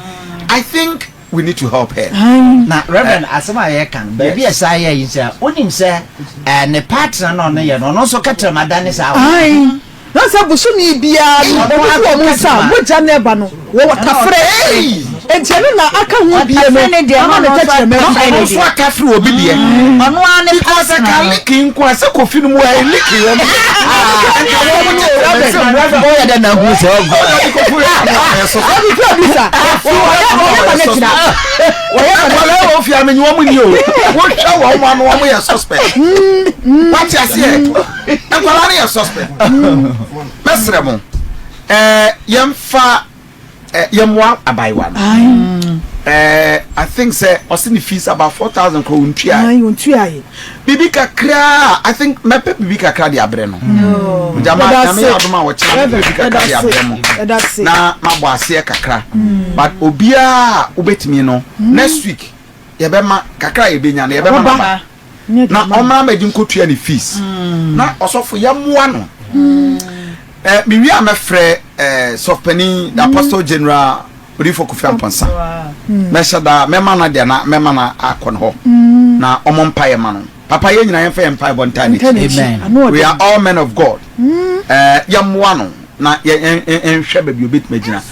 I think we need to help her. Na Reverend asɛm a yɛka no baabi a saa yɛ yi sɛ wonim sɛ ne partner na ɔno yɛ no ɔno nso kɛtrɛma dane saa wɔ. Na sɛ bosome biara no wɔbubu wɔn nsa a, mogya na ɛba no, wɔwɔ tafere. Enti ɛno na aka ho bie no ama ne tɛkyerɛma afu. Ɔno nso atafere obi deɛ. Because ɛka leaking nko a sɛ kofi no mu ɛyɛ leaking wɔn. Nka wɔn mo tɛkyerɛma sɛ mu. Ɔyɛ dɛ na hu sɛ ɔgɔ. Ɔbi kura bi sa. Wɔyɛ ma ne kyerɛ. Wɔyɛ ma ne kyerɛ. Wɔyɛ wɔ fia mi nyi wɔn ni o. Wɔhwɛ wɔn ano wɔn yɛ suspect. Wate aseɛ. Nkwadaa no yɛ suspect. Mɛsrɛ mo, ɛɛ yɛmfa ɛɛ yɛmmoa abaayewa no. Ɛɛ I think sɛ ɔsi ne fees about 4,000 kora ontua. Ayi ontua yi. Bibi kakra I think mɛpɛ bibi kakra de abrɛ no. Gyama nyame yɛ adom a wɔkyerɛ mɛpɛ bibi kakra de abrɛ mo. Na mabɔ aseɛ kakra. But obiara a wobɛtumi no next week yɛbɛma kakra a yɛbɛnya no yɛbɛma no aba. Na ɔmmra mmɛgye nkɔtua ne fees na ɔsɔfo yɛmmoa no. Eh, mewie a mɛfrɛ eh, sɔfopanin the apostle general odiyifo Kofi Amponsah. Mɛhyɛ da mɛma no deɛ na mɛma no akɔ no hɔ na ɔmɔ mpaeɛ ma no. Papa yɛn nyinaa yɛmfa yɛn mpaebɔ ntaa n'akyi. We are all men of God. Eh, yɛmmoa no na yɛnhwɛ baabi obɛtumi agyina.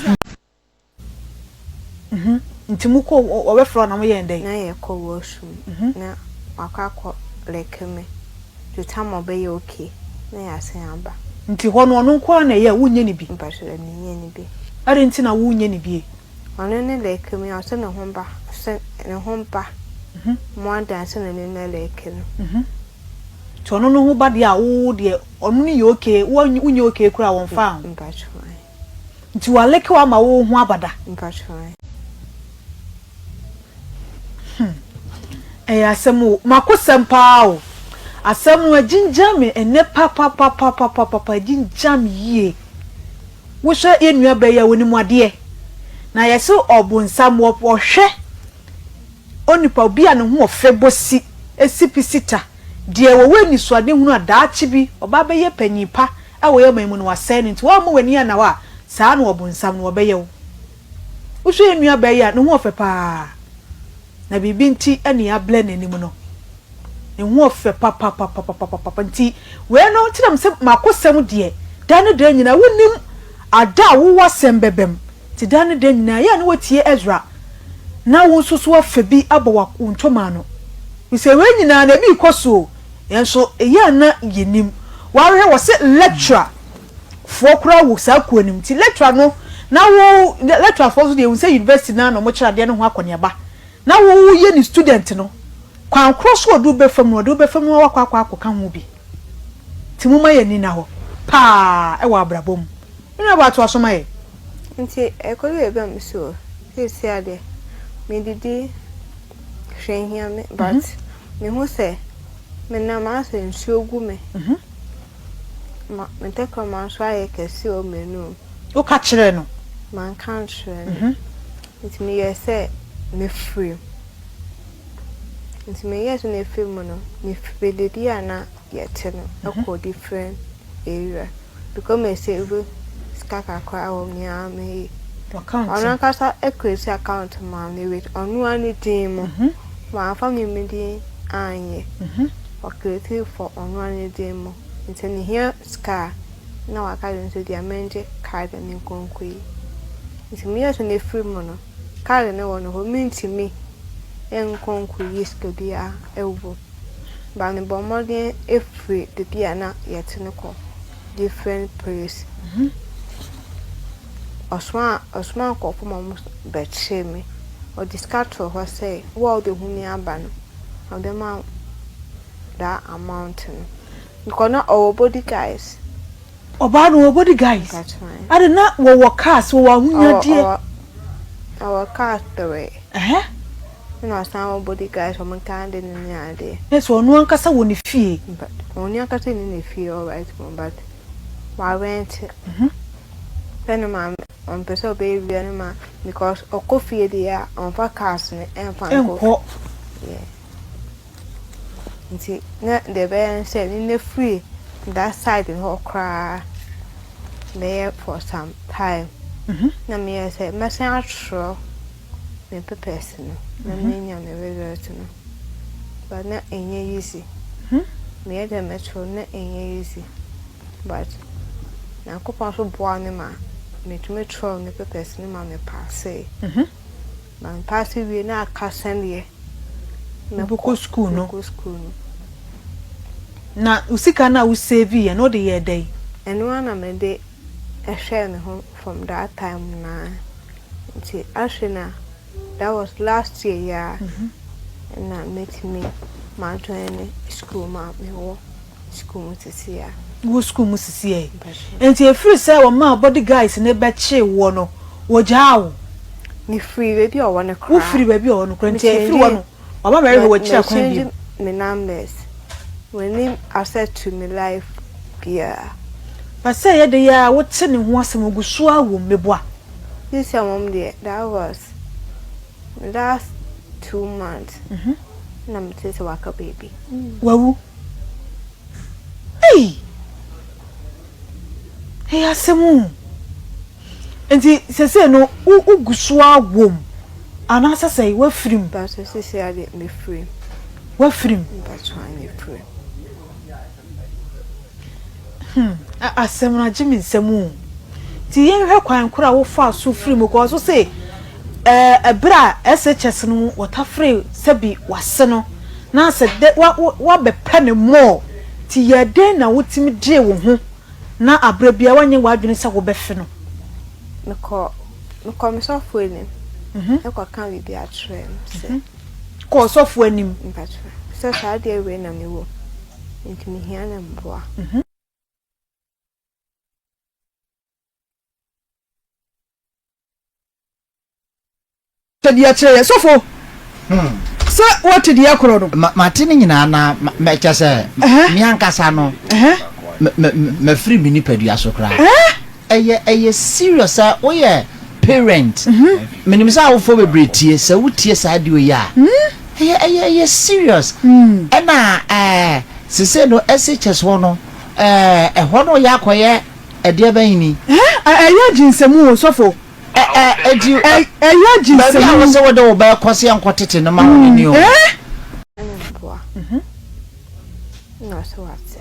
Mhm. Nti mo kɔ wɔbɛfrɛ wo na mo yɛn dɛn? Na yɛkɔ washroom na. wakɔ akɔ lick me to time a ɔbɛyɛ okay na yɛasan aba. Nti hɔ no ɔno nko ara na ɛyɛ a wonyɛ no bi? Mpakyɛ daabi menyɛ no bi. Adɛn nti na wonyɛ no bie? Ɔno ne lick me a ɔsɛ ne ho ba ɔsɛ ne ho ba more than sɛ na me mɛ lick no. Nti ɔno no ho ba deɛ a wo deɛ ɔno no yɛ okay wo wonyɛ okay koraa a wɔmfaa ho? Mpakyɛ ae. Nti wa lick wo ama wo ho aba da? Mpakyɛ ae. Hmm ɛyɛ asɛm o, makosɛm paa o. Asɛm no agyingya me ɛnnɛ papapapapapapa, agyingya me yie. Wohwɛ yɛn nua baa yi a ɔnim adeɛ, na yɛse ɔbonsam ɔhwɛ onipa obi a ne ho ɔfɛ bɔ si, si pi si ta, deɛ wɔwɔ anisoadehunu a daakye bi ɔba abɛyɛ panyin pa wɔ yɛn man mu no wasɛe no, nti woamma w'ani anna hɔ a, saa na ɔbonsam no ɔbɛyɛ wo. Wohwɛ yɛn nuabaa yi a, ne ho ɔfɛ paa. Na biribi nti na yɛablɛ n'anim no. Ne ho ɔfɛ papapapapapapa. Nti wei no nti na mese m'akosɛm deɛ, da ne da nyinaa, wonnim ada a wo w'asɛm bɛba mu. Nti da ne da nyinaa, yɛ a na woatie Ezra, na wo nso so afa bi abɔ wo ntoma ano. Firi sɛ wei nyinaa no, ebi rekɔ so o, nanso ɛyɛ a na yɛnnim. Woahwɛ, wɔse lecturer. foɔ koraa wɔ saa kuo no mu nti lecturer no na wo lecturer foɔ nso deɛ yɛhu sɛ university no ara na wɔkyerɛ adeɛ no ho akɔneaba na wo woyɛ ne student no kwan korɔ so ɔde wo bɛfa mu no ɔde wo bɛfa mu na wakɔ akɔ akɔka ho bi nti momma yɛn ani nna hɔ paa wɔ abrabɔ mu me nua baa toa so ma yɛn. Nti ɛkɔdu baabi a mese o seesei ara deɛ medidi hwee nhia me but mehu sɛ menam ara sɛ nsuo gu me. Ma me tɛkrɛma nso ayɛ kɛse wɔ m'anom. Woka kyerɛɛ no? Manka ankyerɛ no. Nti meyɛɛ sɛ mefiri mu. Nti meyɛɛ sɛ mefiri mu no, mefiri baabi a na yɛte no kɔɔ different area because me save sika kakra wɔ me ara me Ɔno ankasa create account maa me with ɔno ara ne din mu. Wamfa me me din anyɛ. Ɔcreate for ɔno ara ne din mu. Nti mehia sika a, na waka akyerɛ me sɛ deɛ mengye card no nkɔ nkɔyi. Nti meyɛɛ sɛ mefiri mu no, card no wɔ ne hɔ, mentumi nkɔ nkɔyi sika biara wɔ mu. But mebɔɔ mmɔden firi baabi a na yɛte no kɔ different place. Ɔsomaa ɔsomaa nkurɔfoɔ ma wɔbɛkyeree me. Ɔde sika too hɔ sɛ wo a wobɛhu me aba no, ɔbɛma wo that amount no. Because na ɔwɔ body guys. Ɔbaa no ɔwɔ body guys? Ade na wɔwɔ cars, wɔwɔ ahonyadeɛ. Ɔwɔ cars three. Ɛna ɔsan wɔ body guys wɔn taa de no ne adeɛ. Ne sɛ ɔno ankasa wɔ ne fie. But ɔno ankasa nni ne fie alright but wa rent. Sɛ ne maame ɔmpɛ sɛ ɔbɛyɛ wia ne ma because ɔkɔ fie deɛ a ɔmfa cars no ɛmfa nkɔ. Yeah. Nti na deɛ ɛbɛyɛ ne sɛ me mɛfiri that side hɔ koraa bɛyɛ for some time na meyɛɛ sɛ mɛsan atwerɛ me papers no na manya me result no but na ɛnyɛ easy. Meyɛ dɛ mɛtwerɛ na ɛnyɛ easy but Nyankopɔn nso boaa me ma metumi twerɛɛ me papers no ma me paasee. Na me paase wie na aka sɛdeɛ mɛkɔ sukuu no. Mɛkɔ sukuu no. Na wo sika no a wo save yɛ no wode yɛɛ dɛn? Ɛno ara na mede hwɛɛ me ho from that time no ara nti afei na that was last year yi ara na mɛtumi ma join sukuu mu a mewɔ. Sukuu mu sisi a. Wɔ sukuu mu sisi ɛ. Nti ɛfiri sɛ wɔmaa body guys no bɛkyee woɔ no, wɔgyaa wo? Mefiri baabi a ɔwɔ no koraa. Wofiri baabi a ɔwɔ no koraa, nti ɛfiri hɔ no, waba bɛhwehwɛ w'akyiri akwan bio? Mɛ change me numbers. Mennim access to me life biara. But sɛ ɛyɛ dɛ yi ara wote ne ho asɛm, ɔgu so ara wom, meboa? This year mmom deɛ, that was last 2 months na metee sɛ waka baabi. Wawu? Ei! Ɛyɛ asɛm o. Nti sesei no wo gu so ara wom anaasɛ sɛn woafiri mu? Mpakyɛ sesei ara deɛ mefiri mu. Woafiri mu? Mpakyɛ ae mefiri mu. Hmm, asɛm no agye me nsam o. Nti yɛnhwɛ kwan koro a wofaa so firi mu kɔɔ so se ɛɛ ɛberɛ a SHS no wɔtafere sɛbi w'ase no. na asɛ dɛ wa wo woabɛpɛ no more nti yɛɛ dɛn na wotumi gyee wo ho na aberɛ biara woanyɛ w'adwene sɛ wobɛfe no? Mekɔ mekɔ me sɔfo anim kɔka biribi akyerɛ no sɛ. Kɔ ɔsɔfo anim. Mpakyɛ sɛ saa adeɛ wei na mewɔ mu nti mehia ne mmoa. Di akyerɛ yɛ sɔfo sɛ woate deɛ ɛkorɔ no. Mate ne nyinaa na kyɛ sɛ me ankasa no mafiri me nipadua so koraa. Ɛyɛ ɛyɛ serious sɛ woyɛ parent. Menim sɛ awofoɔ bebree tie sɛ wotie saa adeɛ yi a ɛyɛ ɛyɛ ɛyɛ serious. Ɛna ɛɛ sese no SHS hɔ no ɛɛ ɛhɔ no yɛ akɔyɛ ɛdeɛ bɛn ni. Ɛyɛ agyinsɛmu o sɔfo. Ɛ ɛ enti Ɛ ɛyɛ baabi a agyinsɛm. wose wode wo ba rekɔ sɛ yɛnkɔtete no ma wo no ni o. Ɛ. Ɛna mboa na ɔse wate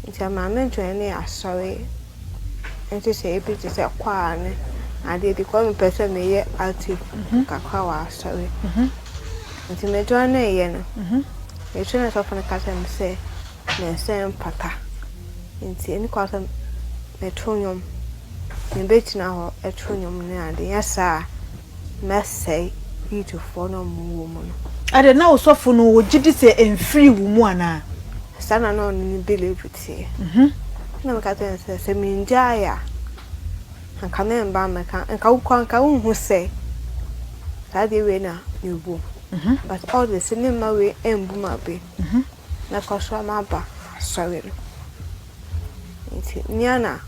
nti ɛmaa me joinee asɔre nhyehyɛeɛ bi te sɛ choir ne adeɛ bi cause mepɛ sɛ meyɛ active kakra wɔ asɔre nti me joineeɛ no akyire na sɔfo no ka kyerɛɛ me sɛ me nsa mpata nti ɛni kwan sɛ meto nnwom. Mebɛgyina hɔ ato nnwom ne ade, nyɛ saa a mɛsɛe Youthfoɔ no a wɔwɔ mu no. Adɛn, na wo sɔfo no ɔgye di sɛ ɛmfirii wo mu anaa? Saa na na ɔno ne belief teɛ. Ɛna meka kyerɛɛ no sɛ, sɛ mengyae a, anka meremba mmɛka, anka wo koraa anka wonhu sɛ saa adeɛ wei na mewɔ mu. But all the same, memma wei mbu m'abam. Mɛkɔ so maba asɔre no. Ntsi nyia na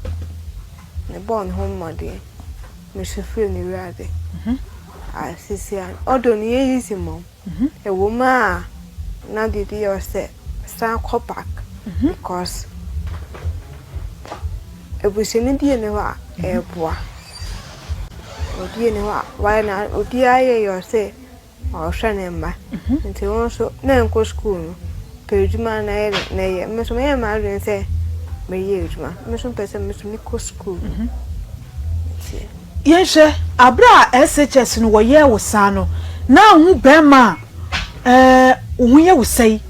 mebɔɔ no ho mbɔdzen, mesu frɛɛ no Ewuradze. A sesei although nnyɛ easy mbom, ewɔ mu a na biribi yɛ wo sɛ san kɔ back because ebusuanyi bi nnyi hɔ a ɛboa, obi nnyi hɔ a ɔayɛ na obiara yɛ yɛ ɔsɛ Ɔhwɛ ne mma. Nti wo nso mɛnkɔ sukuu no, pɛ adwuma na yɛ dɛn na yɛ. Me nso meyɛɛ m'adwene sɛ mɛyɛ adwuma. Me nso mepɛ sɛ me nso mekɔ sukuu. Nti. Yɛnhwɛ, bere a SHS no wɔyɛɛ wo saa no, na wohu barima a, ɛɛ, wo ho yɛ wo sɛn?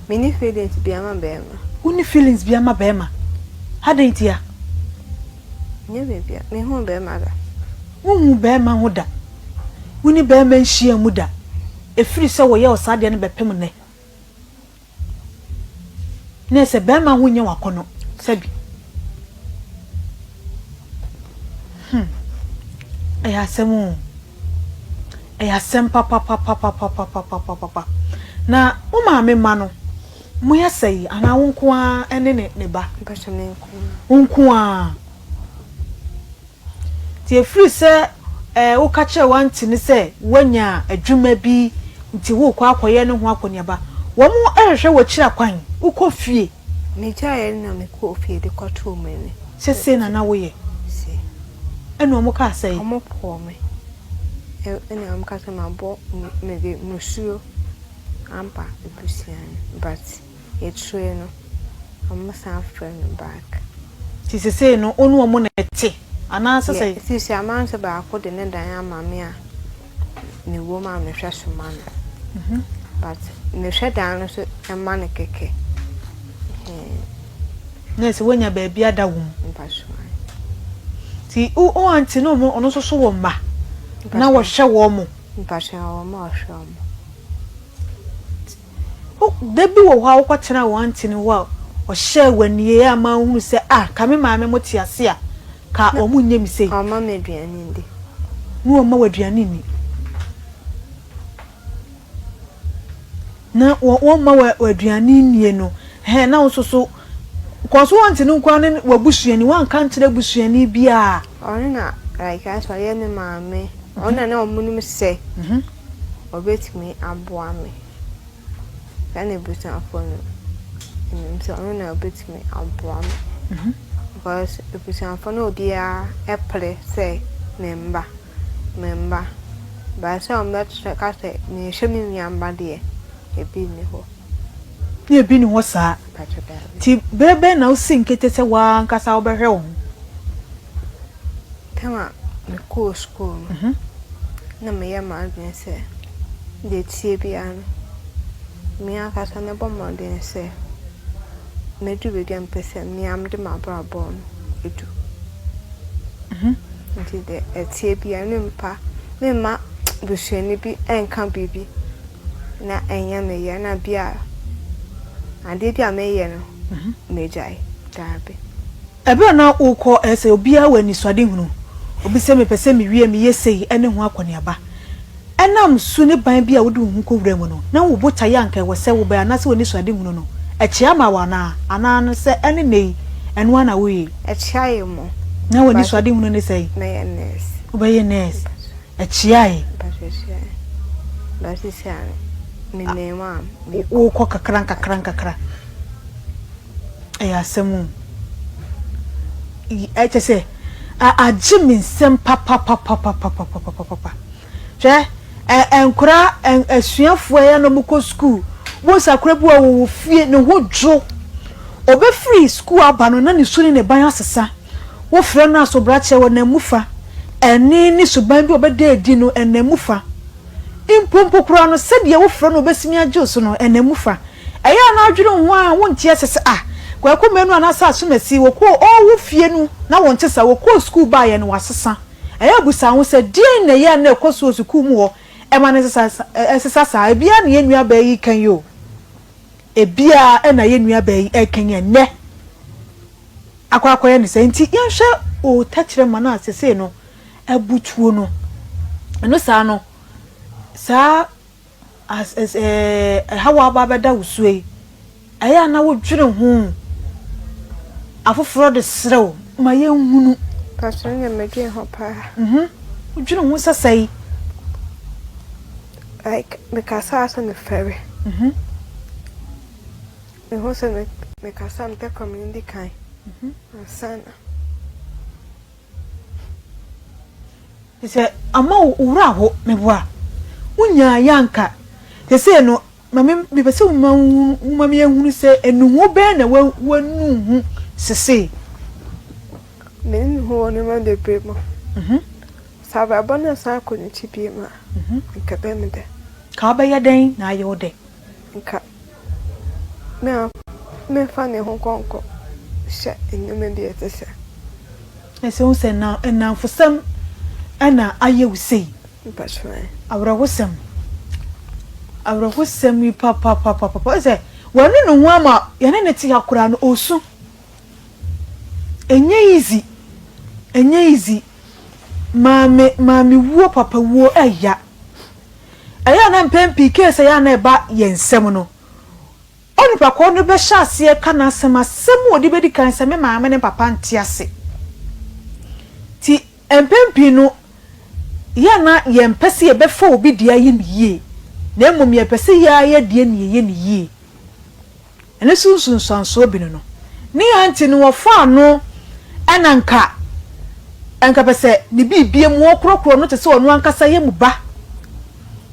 Menni feelings biara ma barima. Wonni feelings biara ma barima? Adɛn ntia? Nyɛ biribiara. Menhuu barima da. Wonhuu barima ho da? Wo ne barima nhyiaa mu da, ɛfiri sɛ wɔyɛ wo saa adeɛ no bɛpem nnɛ. Na ɛsɛ barima ho nyɛ wo akɔnnɔ, sɛbi. Hmm, ɛyɛ asɛm o. Ɛyɛ asɛm papapapapapapapapapa. Na wo maame mma no, moyɛ sɛn anaa wo nko ara ne ne ba? Mpakyɛ me nko ara. Wo nko ara. Nti ɛfiri sɛ woka kyerɛɛ w'aunty no sɛ woanya adwuma bi nti worekɔ akɔyɛ ne ho akɔneaba, wɔhwehwɛ w'akyiri akwan, wokɔ fie. Megyaeɛ no na mekɔɔ fie de kɔtoo m'ani. Sɛ sei na na woyɛ. Se. Ɛna wɔkaa sɛn? Wɔpoo me. Ɛna wɔka sɛ mabɔ, mede mmusuo aba abusua no but. Akyire no, ɔmo san frɛ no back. Nti sesei no wo ne ɔmo na ɛte anaa sɛ sɛn? Yeah, seesei amanse baako de ne dan ama me a me wɔ mu a me hwɛ so ma no. But me hwɛ dan no so ma no kɛkɛ. Ɛhɛn. Na ɛsɛ woanya baabi ada wɔ mu. Mpakyɛw ae. Nti wo wo aunty no ɔmo ɔno nso so wɔ mma na wɔhwɛ wɔn? Mpakyɛw ɔwɔ mma a ɔhwɛ wɔn. Wo, da bi wɔ hɔ a wokɔtenaa wo aunty no hɔ a ɔhyɛɛ wo aniɛyaa ama wohunu sɛ ah, ka me maame mo te ase a, ka wɔn nyɛ me sei. Ɔmma me aduane nni. Na ɔmma wo aduane nni. Na wɔmma wo aduane nnie no, ɛhɛn, na wo nso so, kɔɔ so wo aunty no nko ara ne w'abusuani, woanka ankyerɛ abusuani biara. Ɔno na like asɛ ɔyɛ ne maame, ɔno na na wɔnim sɛ ɔbɛtumi aboa me. Saa na abusuafoɔ no nim sɛ ɔno na ɔbɛtumi aboa me. Because abusuafoɔ no obiara pere sɛ me mma, me mma. But sɛ wɔbɛka sɛ menhwɛ me nua mma deɛ, ebi nni hɔ. Na ebi nni hɔ saa. Mpakyɛ daabi. Nti berɛ bɛn na wosii nkete sɛ wo ara ankasa wobɛhwɛ wo ho? Tam a mekɔɔ sukuu no, na meyɛ m'adwene sɛ deɛ ɛteɛ biara no. Me ankasa mɛbɔ mmɔden sɛ mɛdu baabi a mepɛ sɛ me ara mede m'abrabɔ no du. Nti deɛ ɛteɛ biara mempa memma busuani bi nka biribi na ɛnyɛ me ya na bi a adeɛ bi a meyɛ no magyae. Daabi. Ɛberɛ a na worekɔ ɛyɛ sɛ obiara wɔ anisoadehunu, obi sɛ mepɛ sɛ mewie meyɛ sei ne ho akɔneaba. Ɛnam su ne ban bi a wode wo ho kɔwura mu no, na wo botaeɛ a anka ɛwɔ sɛ wobɛyɛ anaasɛ w'anisoadehunu no, ɛkyea ma wo anaa? Anaa no sɛ ɛne nnɛ yi, ɛno ara na woyɛ yi? Ɛkyea yɛ mu. Na w'anisoadehunu ne sɛn? Mɛyɛ nurse. Wobɛyɛ nurse. Ɛkyeae. Mpakyɛ ɛkyeae. But seesei a, menam mu a, mekɔ. Wokɔ kakra nkakra nkakra. Ɛyɛ asɛm o. Kyerɛ sɛ, agye me nsam papapapapapapapapa. Hwɛ, nkwadaa, asuafoɔ a ɛyɛ a na wɔkɔ sukuu, wobɛhu sɛ akwadaa bi wɔ hɔ a ɔwɔ fie, ne ho dwo. Ɔbɛfiri sukuu aba no, na ne su ne ne ban asesa. Wofrɛ no asobrakyɛ, ɔnam mu fa. Ɛnne ne suban bi a ɔbɛda adi no, ɛnam mu fa. Mpo mpo koraa no, sɛdeɛ wofrɛ no a ɔbɛsimi agye wo so no, ɛnam mu fa. Ɛyɛ a na adwene ho a wonte ase sɛ ah, Kwaku Manu anaasɛ Asomasi, wɔkɔɔ ɔɔ wo fie no na wɔnte saa, wɔkɔɔ sukuu baeɛ no wɔasesa. Ɛyɛ a bisa wo ho sɛ, deɛn na ɛyɛ a na ɛkɔ so wɔ sukuu mu hɔ ɛma no sesa ɛsesa saa? Ebiara na yɛn nuabaa yi reka yi o. Ebiara na yɛn nuabaa yi reka yi ɛnnɛ akɔ akɔyɛ no saa. Nti yɛnhwɛ o tɛkyerɛma no a sesei no abutuo no. Ɛno saa no, saa As as eh, ɛhaw a aba abɛda wo so yi, ɛyɛ a na wodwene ho? Afoforɔ de srɛ wo ma yɛnhunu. Pastor ɛnna medwene ho paa. Mhm, wodwene ho sɛ sɛe? Like mekasa a sɛ mefɛre. Mhm. Mehu sɛ me mekasa a mepɛ kɔ menni kan. Mhm. Ansa na. Sɛ ama wo werɛ aho, meboa. Wonyaa yɛ anka. Sesei no, ma me, mepɛ sɛ woma wohunu, woma me ehunu sɛ nnuho bɛn na wa, wanu ho sesei. Menu me ho wɔ nneɛma bebree mu. Sɛ abrabɔ no san kɔ n'akyi bio a, anka ɛbɛyɛ me dɛ. Ka wobɛyɛ dɛn na ayɛ wo dɛ? Nka me a memfa me ho nkɔ nkɔ hyɛ nneɛma bi a ɛte sɛ. Ɛsɛ wohu sɛ nnamfosɛm na ayɛ wo sei. Awerɛhosɛm. Awerɛhosɛm yi papapapapa. Wohu sɛ wanu ne ho ama yɛne no te ha koraa no ɔresu. Ɛnyɛ easy. Ɛnyɛ easy. Maame maame wuo papa wuo ɛya. Ɛyɛ a na mpɛn pii case ɛyɛ a na ɛba yɛn nsam no, Onipa korɔ no bɛhyɛ aseɛ ka n'asɛm, asɛm a ɔde bɛdi kan sɛ me maame ne papa nte ase. Nti mpɛn pii no yɛ a na yɛmpɛ sɛ yɛbɛfa obi deɛ ayɛ no yie, na mmom yɛpɛ sɛ yɛn ara yɛ deɛ na yɛyɛ no yie. Ɛno so nsunsuansoɔ bi no no, ne aunty no wɔfaa no ɛna nka nka pɛ sɛ ne biribia mu ɔkorɔkorɔ no te sɛ ɔno ankasa yɛ mu ba,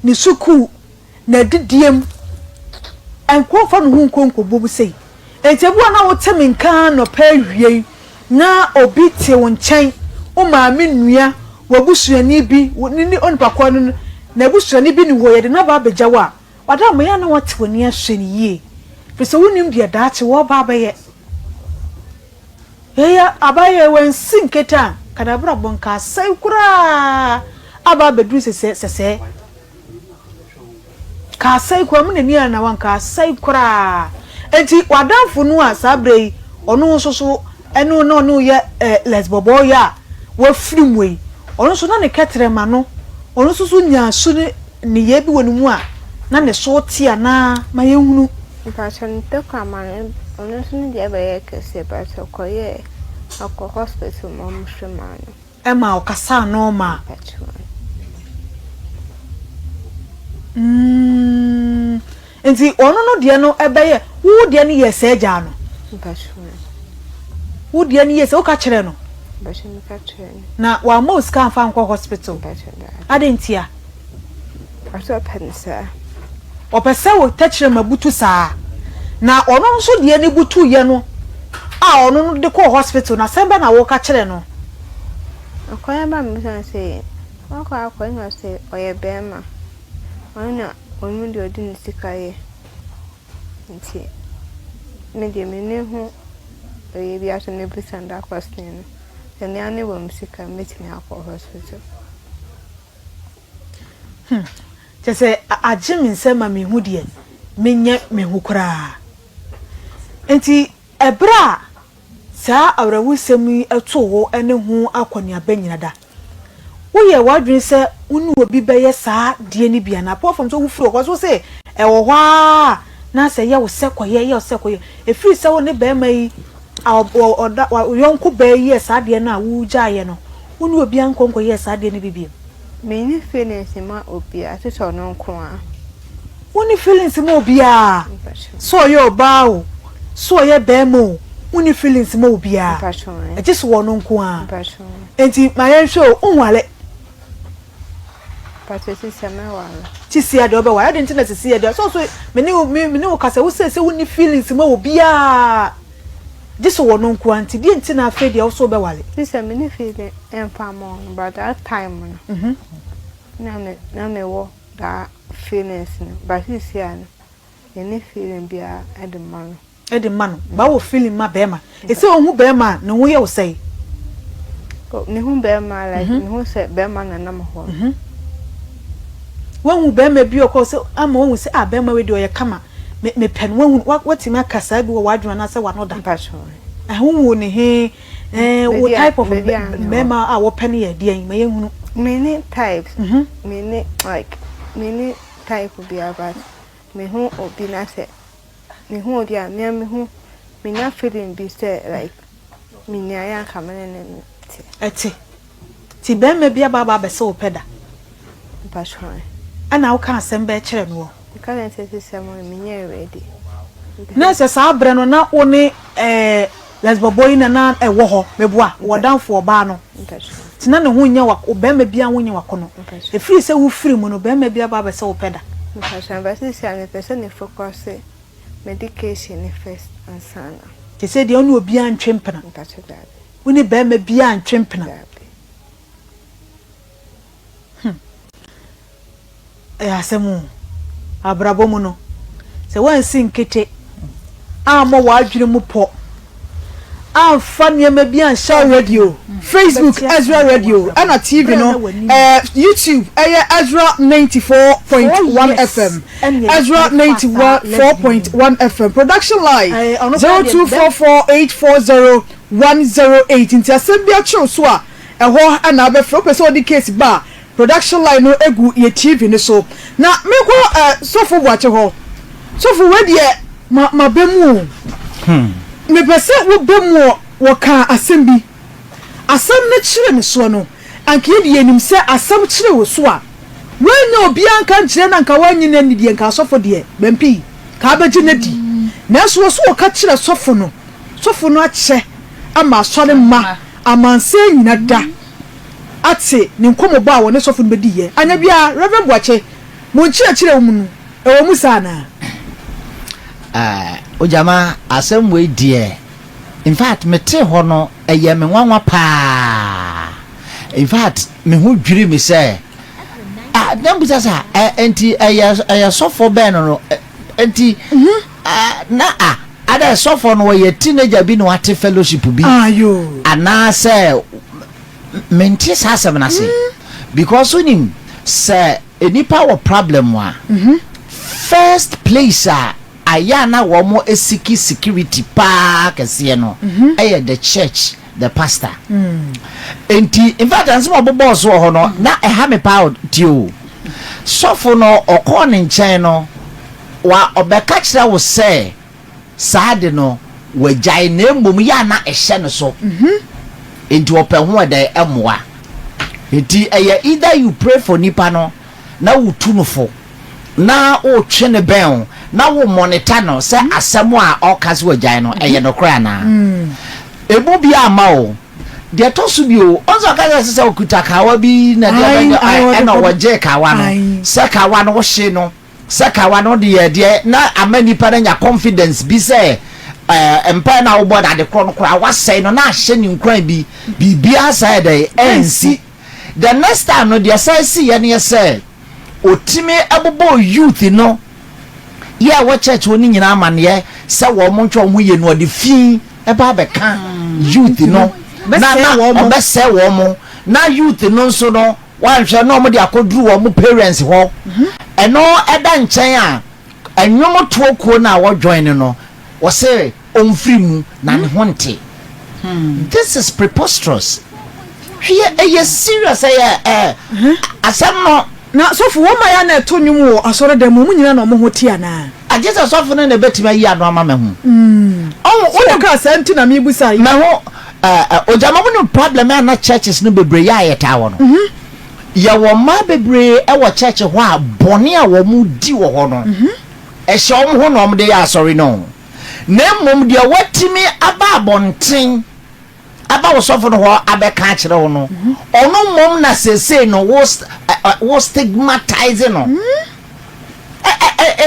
ne sukuu, n'adidie mu, nka ɔmfa ne ho nkɔ nkɔbɔ mu sei. Enti ebi wɔ hɔ na wote me nka anɔpa awia yi na obi te wo nkyɛn, wo maame nua, w'abusuani bi, wo ne onipa korɔ no n'abusuani bi ne hɔ, yɛde no aba abɛgya wo a, w'adamfo yɛ a na wate w'ani ahwɛ no yie, firi sɛ wonnim deɛ daakye wɔreba abɛyɛ. Yei abayɛ wansi nkete a, nka n'abrabɔ nka asɛe koraa aba abɛduru sɛsɛɛ sɛsɛɛ. Ka asɛe koraa, mu n'ani a na wanka asɛe koraa. Enti w'adamfo no a saa berɛ yi ɔno nso so ɛne wo na ɔne wo yɛ eh, lesbɔbɔɔ yɛ a wafiri mu yi, ɔno nso na ne kɛtrɛma no, ɔno nso so nyaa su ne nneyɛɛ bi wɔ ne mu a na ne so te anaa? Ma yɛnhunu. Mpakyɛ no tɛkrɛma no ɔno nso ne deɛ bɛyɛɛ kɛseɛ but ɔkɔyɛɛ ɔkɔ hospital ma ɔmo hwɛ maa no. Ɛma ɔkasaa normal. Mm, nti ɔno no deɛ no ɛbɛyɛ, wo deɛ no yɛ sɛɛ gyaa no. Wo deɛ no yɛ sɛ woka kyerɛ no. Na wamma wo sika amfa ankɔ hospital. Adɛn ntia? Ɔsɛ ɔpɛ no saa. Ɔpɛ sɛ wo tɛkyerɛma butu saa. Na ɔno nso deɛ no butuiɛ no a ɔno no de kɔɔ hospital no, asɛm bɛn na woka kyerɛɛ no? Akwadaa ba a mebisa no sɛ, wakɔ akɔ ɛna ɔse ɔyɛ bɛɛma, ɔno na ɔnim deɛ ɔde ne sika yɛ. Nti me deɛ menni ho ɛyɛ biara sɛ mɛbisa no that question no. Sɛ me ara mewɔ me sika a mɛtumi akɔ hospital. Hmm, kyerɛ sɛ agye me nsam ma menhu deɛ menyɛ me ho koraa. Enti ɛberɛ a saa awerɛhosɛm yi too wo ne ho akɔneaba nyina da, woyɛɛ w'adwene sɛ wo ne obi bɛyɛ saa deɛ no bi anaa? Apart from sɛ wofiri hɔ, cause wo se ɛwɔ hɔ ara na sɛ ɛyɛ wo sɛ kɔyɛ, ɛyɛ wo sɛ kɔyɛ. Ɛfiri sɛ wo ne barima yi, ɔda, wo yɔnko baa yi yɛɛ saa adeɛ no a wogyaeɛ no, wo ne obiara nkɔ nkɔyɛɛ saa adeɛ no bi bio. Menni feelings mma obiara gye sɛ ɔno nko ara. Wonni feelings ma obiara? Sɛ ɔyɛ ɔbaa o, sɛ ɔyɛ barima o, wonni feelings ma obiara? Gye sɛ ɔno nko ara. Enti ma yɛnhwɛ o, wonware? Mpakyɛ sisi a mɛware. Sisi a deɛ wobɛware? Adɛn nti na sisi a deɛ, sɛ ɔso me ne wo me ne wo kasa, wo sɛ sɛ wonni feelings ma obiara gye sɛ ɔno nko ara nti, deɛ nti na afei deɛ wo so wobɛware? Sisi a menni feeling mfa mma ɔno but that time no na me na mewɔ that feelings no but sisi a no menni feeling biara de ma no. De ma no ba wɔ feeling ma bɛɛma ɛsɛ ohu bɛɛma a ne ho yɛ wo sɛe. Oh me hu bɛɛma like me hu sɛ bɛɛma na nam hɔ no. Wahu bɛɛma bi ɔkɔ sɛ ama wahu sɛ ah bɛɛma wei deɛ ɔyɛ kama me me pɛ no wahu watumi aka saa bi wɔ w'adwene anaasɛ w'ano da. Mpakyɛw. Ɛho wu ne he ɛɛ wo type of bɛɛma a wɔpɛ no yɛ deɛn ma yɛn hunu. Me ni types me ni like me ni type biara but me hu obi na sɛ. Mehu obi a, me ara mehu, menya feeling bi sɛ like menyaeɛ a anka me ne no te. Ɛte. Nti barima bi aba aba abɛsɛ wo pɛ da? Mpakyɛw ɛ. Ɛna woka asɛm bɛɛ kyerɛ noɔ? Meka kyerɛ no sɛ sisi mo no menyɛɛ ready. Na sɛ saa berɛ no na wo ne ɛɛ lesbɔbɔ yi na na ɛwɔ hɔ, meboa, w'adamfo ɔbaa no. Mpakyɛw. Nti na ne ho nyɛ wo, barima biara ho nyɛ w'akɔnɔ. Mpakyɛw. Ɛfiri sɛ wofiri mu no, barima bi aba abɛsɛ wo pɛ da? Mpakyɛw, but sisi a mepɛ sɛ me focus medication no first ansa na. Sesei deɛ wo ne obiara ntwe mpena? Mpakyɛw, daabi. Wo ne barima biara ntwe mpena? Daabi. Hmm. Ɛyɛ asɛm o. Abrabɔ mu no, sɛ woansi nkete ammɔ w'adwene mu pɔ, amfa nneɛma bi anhyɛ wo Radio, Facebook Ezra Radio ɛna TV no ɛɛ YouTube ɛyɛ Ezra 94.1 FM, Ezra 94.1 FM, Production line 0244840108 nti asɛm bi akyew so a ɛhɔ na abɛfrɛ wopɛ sɛ wode case ba a Production line no gu yɛ TV no so. Na menkɔ eh, Sɔfo Boakye hɔ. Sɔfo, wei deɛ ma maba mu o. Mepɛ sɛ woba mu ɔ, wɔkaa asɛm bi. Asɛm no kyere me soɔ no, anka yɛn deɛ yɛnim sɛ asɛm kyere wo so a, woannya obiara anka ankyerɛ no anka woannye no anni deɛ, nka asɔfo deɛ, Bɛmpi, ka abɛgye no adi. Nanso wɔ so wɔka kyerɛ sɔfo no, sɔfo no akyɛ ama asɔre mma amansan nyina da. ate ne nkɔmmɔbɔ a wɔne sɔfo no bediiɛ. Anyɛ biara, Rev. Boakye, mo nkyerɛkyerɛ mu no, ɛwɔ mu saa anaa? Ah, Ogyama, asɛm wei deɛ, in fact, metee hɔ no, ɛyɛɛ me nwanwa paa. In fact, me ho dwirii me sɛ, ah, na mbisa sɛ, ah, ɛ, nti ɛyɛ, ɛyɛ sɔfo bɛn no no, ɛ, nti, ah, na, ah, adɛ sɔfo no ɔyɛ teenager bi na wate fellowship bi, anaasɛ Mente saa asɛm no ase because wonim sɛ nnipa wɔ problem a first place a ayɛ a na wɔn siki security paa kɛseɛ no ɛyɛ the church the pastor nti in fact ansɛm a ɔbobɔɔ so wɔ hɔ no na ɛha me paa tie o sɔfo no ɔkɔɔ ne nkyɛn no wa ɔbɛka kyerɛ wo sɛ Saa ade no, wagyae, na mmom yɛ a na ɛhyɛ no so. Enti ɔpɛ ho ɛdɛn? Mmoa. Enti ɛyɛ either you pray for nipa no na wotu no fo, na wotwe no bɛn wo, na wo monitor no sɛ asɛm a ɔka sɛ wagyae no, ɛyɛ nokorɛ anaa. Emu biara mma o. Deɛ ɛtɔ so bio, ɔn sɛ ɔka sɛ ɛsɛ sɛ ɔkuta kawa bi na deɛ ɛna ɔgyee kawa no, sɛ kawa no wohye no. Sɛ kawa no de yɛ deɛ na ama nipa no anya confidence bi sɛ ɛɛ mpae no a wobɔ no ade korɔ no koraa wasɛe no na ahyɛ ne nkuran bi biribiara saa yɛ dɛn ɛnsi. The next time no deɛ san si yɛ no yɛ sɛ otumi bobɔɔ youth no. Yɛ a ɛwɔ church hɔ no nyinaa amaneɛ sɛ wɔn ntwɛ wɔn ho yie no ɔde fi ɛba abɛka youth no na na ɔbɛsɛe wɔn na youth no nso no wanhwɛ na wɔn de akɔduru wɔn parents hɔ ɛno ɛda nkyɛn a ɛnwom toɔ kuo no a wɔ join no wɔse ɔmfiri mu na ne ho nte. This is preposterous. Hwɛ ɛyɛ serious ɛyɛ ɛɛ asɛm no. Na sɔfo wɔn mmaeɛ a na ɛto nnwom wɔ asɔredan mu wɔn nyinaa na wɔn ho te anaa? Agye sɛ sɔfo no na ɛbɛtumi ayi ano ama mahu. Ɔho wo kaa saa nti na mebusa yi. Mahu ɛɛ ogyama mo nim problem a na churches no bebree yɛ a yɛtaa wɔ no. Yɛwɔ mmaa bebree ɛwɔ church hɔ a bɔne a wɔn di wɔ hɔ no ɛhyɛ wɔn ho na wɔn de yɛ asɔre no. Na mmom deɛ watumi aba abɔnten aba wo sɔfo no hɔ abɛka akyerɛ wo no, ɔno mmom na seesei no wo wo stigmatize no.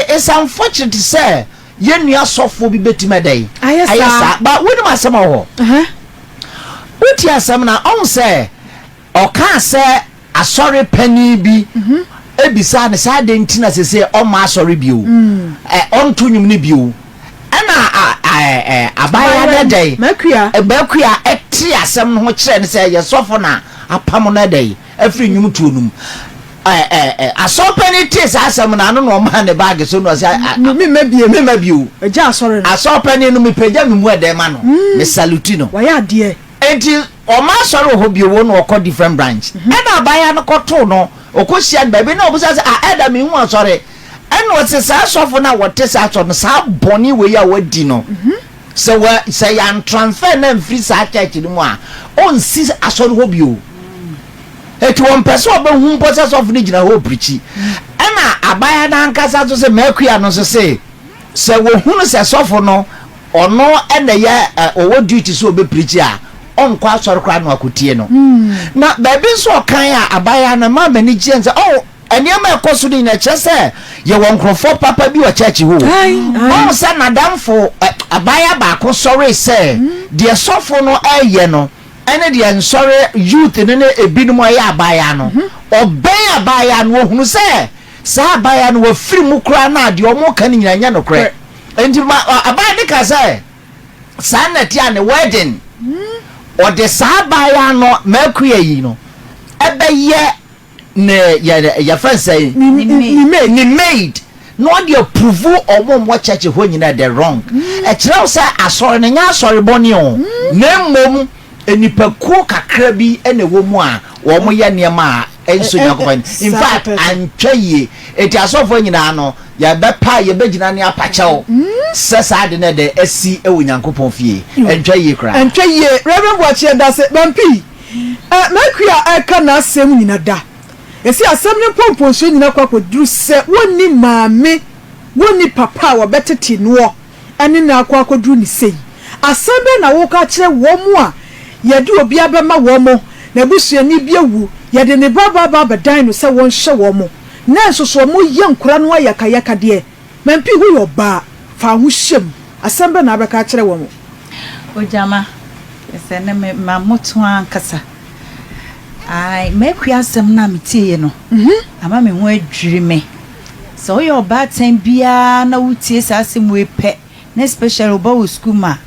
It's unfortunate sɛ yɛn nua sɔfoɔ bi bɛtumi ɛdɛ yi ayɛ saa. Ba wonim asɛm a wɔ hɔ. Wotie asɛm na ɔhu sɛ Ɔkaa sɛ asɔre panin bi bisaa no sɛ adɛn nti na seesei ɔmma asɔre bio, ɔnto nnwom no bio. Ɛna abaayewa no dɛn? Makua tee asɛm no ho kyerɛɛ no sɛ ɛyɛ sɔfo na apam no dɛn afiri nnwomtoɔ no mu. Asɔre panin tee saa asɛm no ano na ɔmaa ne baage so na ɔsɛ memma bio. Asɔre panin no mepagya me mu ɛdɛn ma no, mesaluti no. Enti ɔma asɔre wɔ hɔ bio wo na ɔkɔ different branch ɛna abaayewa no kɔ too no ɔkɔ hyia no baabi na ɔbisa sɛ ah ɛda me hu asɔre ɛna ɔse saa sɔfo no a wɔte saa asɔre no saa bɔne wei a wadi no sɛ wɔ sɛ yan transfer no amfiri saa church no mu a ɔnsi asɔre hɔ bio eti wɔn pɛ sɛ ɔbɛhu mpo sɛ sɔfo no gyina hɔ ɔpirikyi ɛna abaayewa no ankasa nso sɛ mɛkua no nso se sɛ wɔhunu sɛ sɔfo no Ɔno na ɛyɛ ɔwɔ duty sɛ ɔbɛ preach a, ɔnkɔ asɔre koraa na wakɔtie no. Na baabi nso ɔkan a abaayewa no maa m'ani gyeɛ sɛ oh nneɛma a ɛkɔ so no nyinaa kyerɛ sɛ yɛwɔ nkurɔfoɔ papa bi wɔ church hɔ o. Ɔhu sɛ n'adamfo abaayewa baako sɔree sɛ deɛ sɔfo no ɛreyɛ no ɛne deɛ nsɔre youth no ne ebinom ɛyɛ abaayewa no, ɔbɛn abaayewa no ɔhunu sɛ saa abaayewa no wafiri mu koraa na deɛ wɔka no nyinaa nyɛ nokorɛ. Enti ma abaa no ka sɛ, Saa na ɛte a ne wedding, ɔde saa abaayewa no, m'akua yi no, ɛbɛyɛ ne yɛ yɛfrɛ no sɛ ne maid na ɔde apuruvu ɔmo a wɔwɔ church hɔ nyinaa the wrong. Ɛkyerɛ wo sɛ asɔre no nyɛ asɔre bɔne o, na mmom nnipakuo kakra bi na ɛwɔ mu a wɔyɛ nneɛma a ɛnsɔ Nyankopɔn ani. In fact, antwa yie. Enti asɔfoɔ nyinaa no, Yɛbɛpa, yɛbɛgyina ne apa kyɛw sɛ saa ade no ɛdɛ asi wɔ Nyankopɔn fie. Ɛntwa yie koraa. Ɛntwa yie. Rev. Boakye yɛdase. Bampii, eh, M'akua a ɛka n'asɛm nyina da. Yɛse asɛm no mpɔmpɔnsuo nyina kɔ akɔduru sɛ wɔnni maame, wɔnni papa a wɔbɛtete noɔ ne no akɔ akɔduru ne sei. Asɛm bɛn na woka akyerɛ wɔn a yɛde obi abɛma wɔn, n'abusuani bi awu, yɛde ne ba ba aba abɛdan no sɛ wɔnhyɛ wɔn Nanso so wɔyɛ nkora no ayakayakadeɛ? Mampii woyɛ ɔbaa, fa wo ho hyɛ mu. Asɛm bɛn na wobɛka akyerɛ wɔn? Ogyama, sɛ ne me ma moto ankasa. Ae, m'akua asɛm no a metieeɛ no, ama me ho adwiri me. Sɛ woyɛ ɔbaatan biara na wotie saa asɛm wei pɛ, na especially wo ba wɔ sukuu mu a,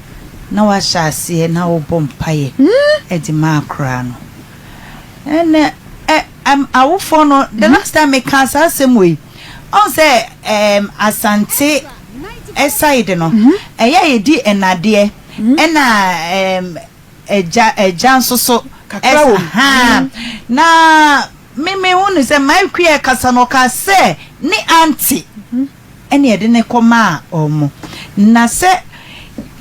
na woahyɛ aseɛ na wobɔ mpaeɛ de ma akwadaa no. Ɛnɛ ɛ ɛm awofoɔ no the last time me kaa saa asɛm wei ɔn sɛ ɛm Asante side no ɛyɛ a yɛdi nnadeɛ ɛna ɛm agya agya nso so Kakra wɔ mu. haa na me me hu no sɛ my kua ɛkasa no ɔkaa sɛ ne aunty ɛna yɛde no kɔmaa wɔn. Na sɛ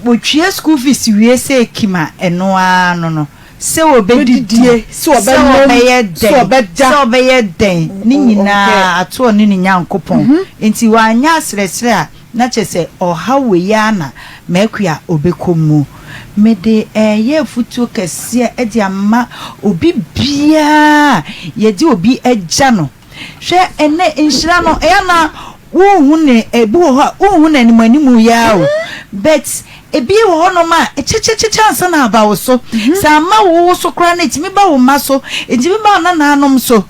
wɔtua school fees wie sɛ kim a, ɛno ara no no, sɛ wɔbɛdidie, sɛ wɔbɛyɛ dɛn, sɛ wɔbɛyɛ dɛn, ne nyinaa ato ɔne ne Nyankopɔn. Nti wanyɛ asrɛsrɛ a, na kyerɛ sɛ ɔhaw wei ara na m'akua ɔbɛkɔ mu. Mede reyɛ afutuo kɛseɛ de ama obi biara a yɛde obi agya no. Hwɛ ɛnnɛ nhyira no ɛyɛ na wonhu ne ebi wɔ hɔ a wonhu no anim anim yi ara o but ebi wɔ hɔnom a ɛkyɛkyɛkyɛkyɛ ansa na aba wo so sɛ amma wo wo so koraa no ɛtumi ba wo mma so ɛtumi ba wo nananom so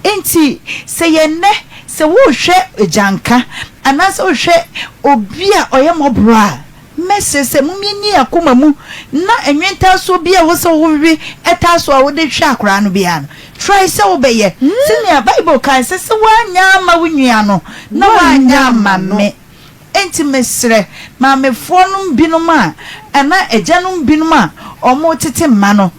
nti sɛ yɛ nnɛ sɛ wohwɛ agyanka. anaasɛ wohwɛ obi a ɔyɛ mmɔborɔ a, mɛsrɛ sɛ momyɛnyi yɛn akoma mu na nwentaasoɔ bi a ɛwɔ sɛ wowe taa so a wode hwɛ akwadaa no biara no, try sɛ wobɛyɛ. Sɛnea Bible kae sɛ, sɛ woanyɛ amma wo nua no, na woanyɛ amma me. Enti mesrɛ maamefoɔ nom binom a anaa agyanom binom a wɔretete mma no,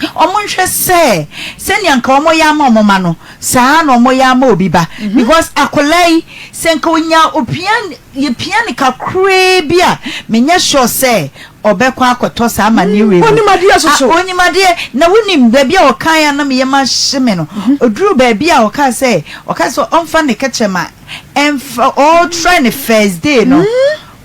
wɔnhwɛ sɛ sɛnea nka wɔyɛ ama wɔn mma no, saa ara na wɔyɛ ama obi ba. Because akwadaa yi, sɛ nka ɔnya opia, yɛpia no kakraa bi a, menyɛ sure sɛ ɔbɛkɔ akɔtɔ saa amanneɛ wei mu. Ɔnim adeɛ nso so. Ah, ɔnim adeɛ. Na wonim baabi a ɔkaeɛ a na me yam ahye me no, ɔduruu baabi a ɔkaa sɛ, ɔkaa sɛ ɔmfa ne kɛkyerɛma ɛmfa, ɔretry ne first day no,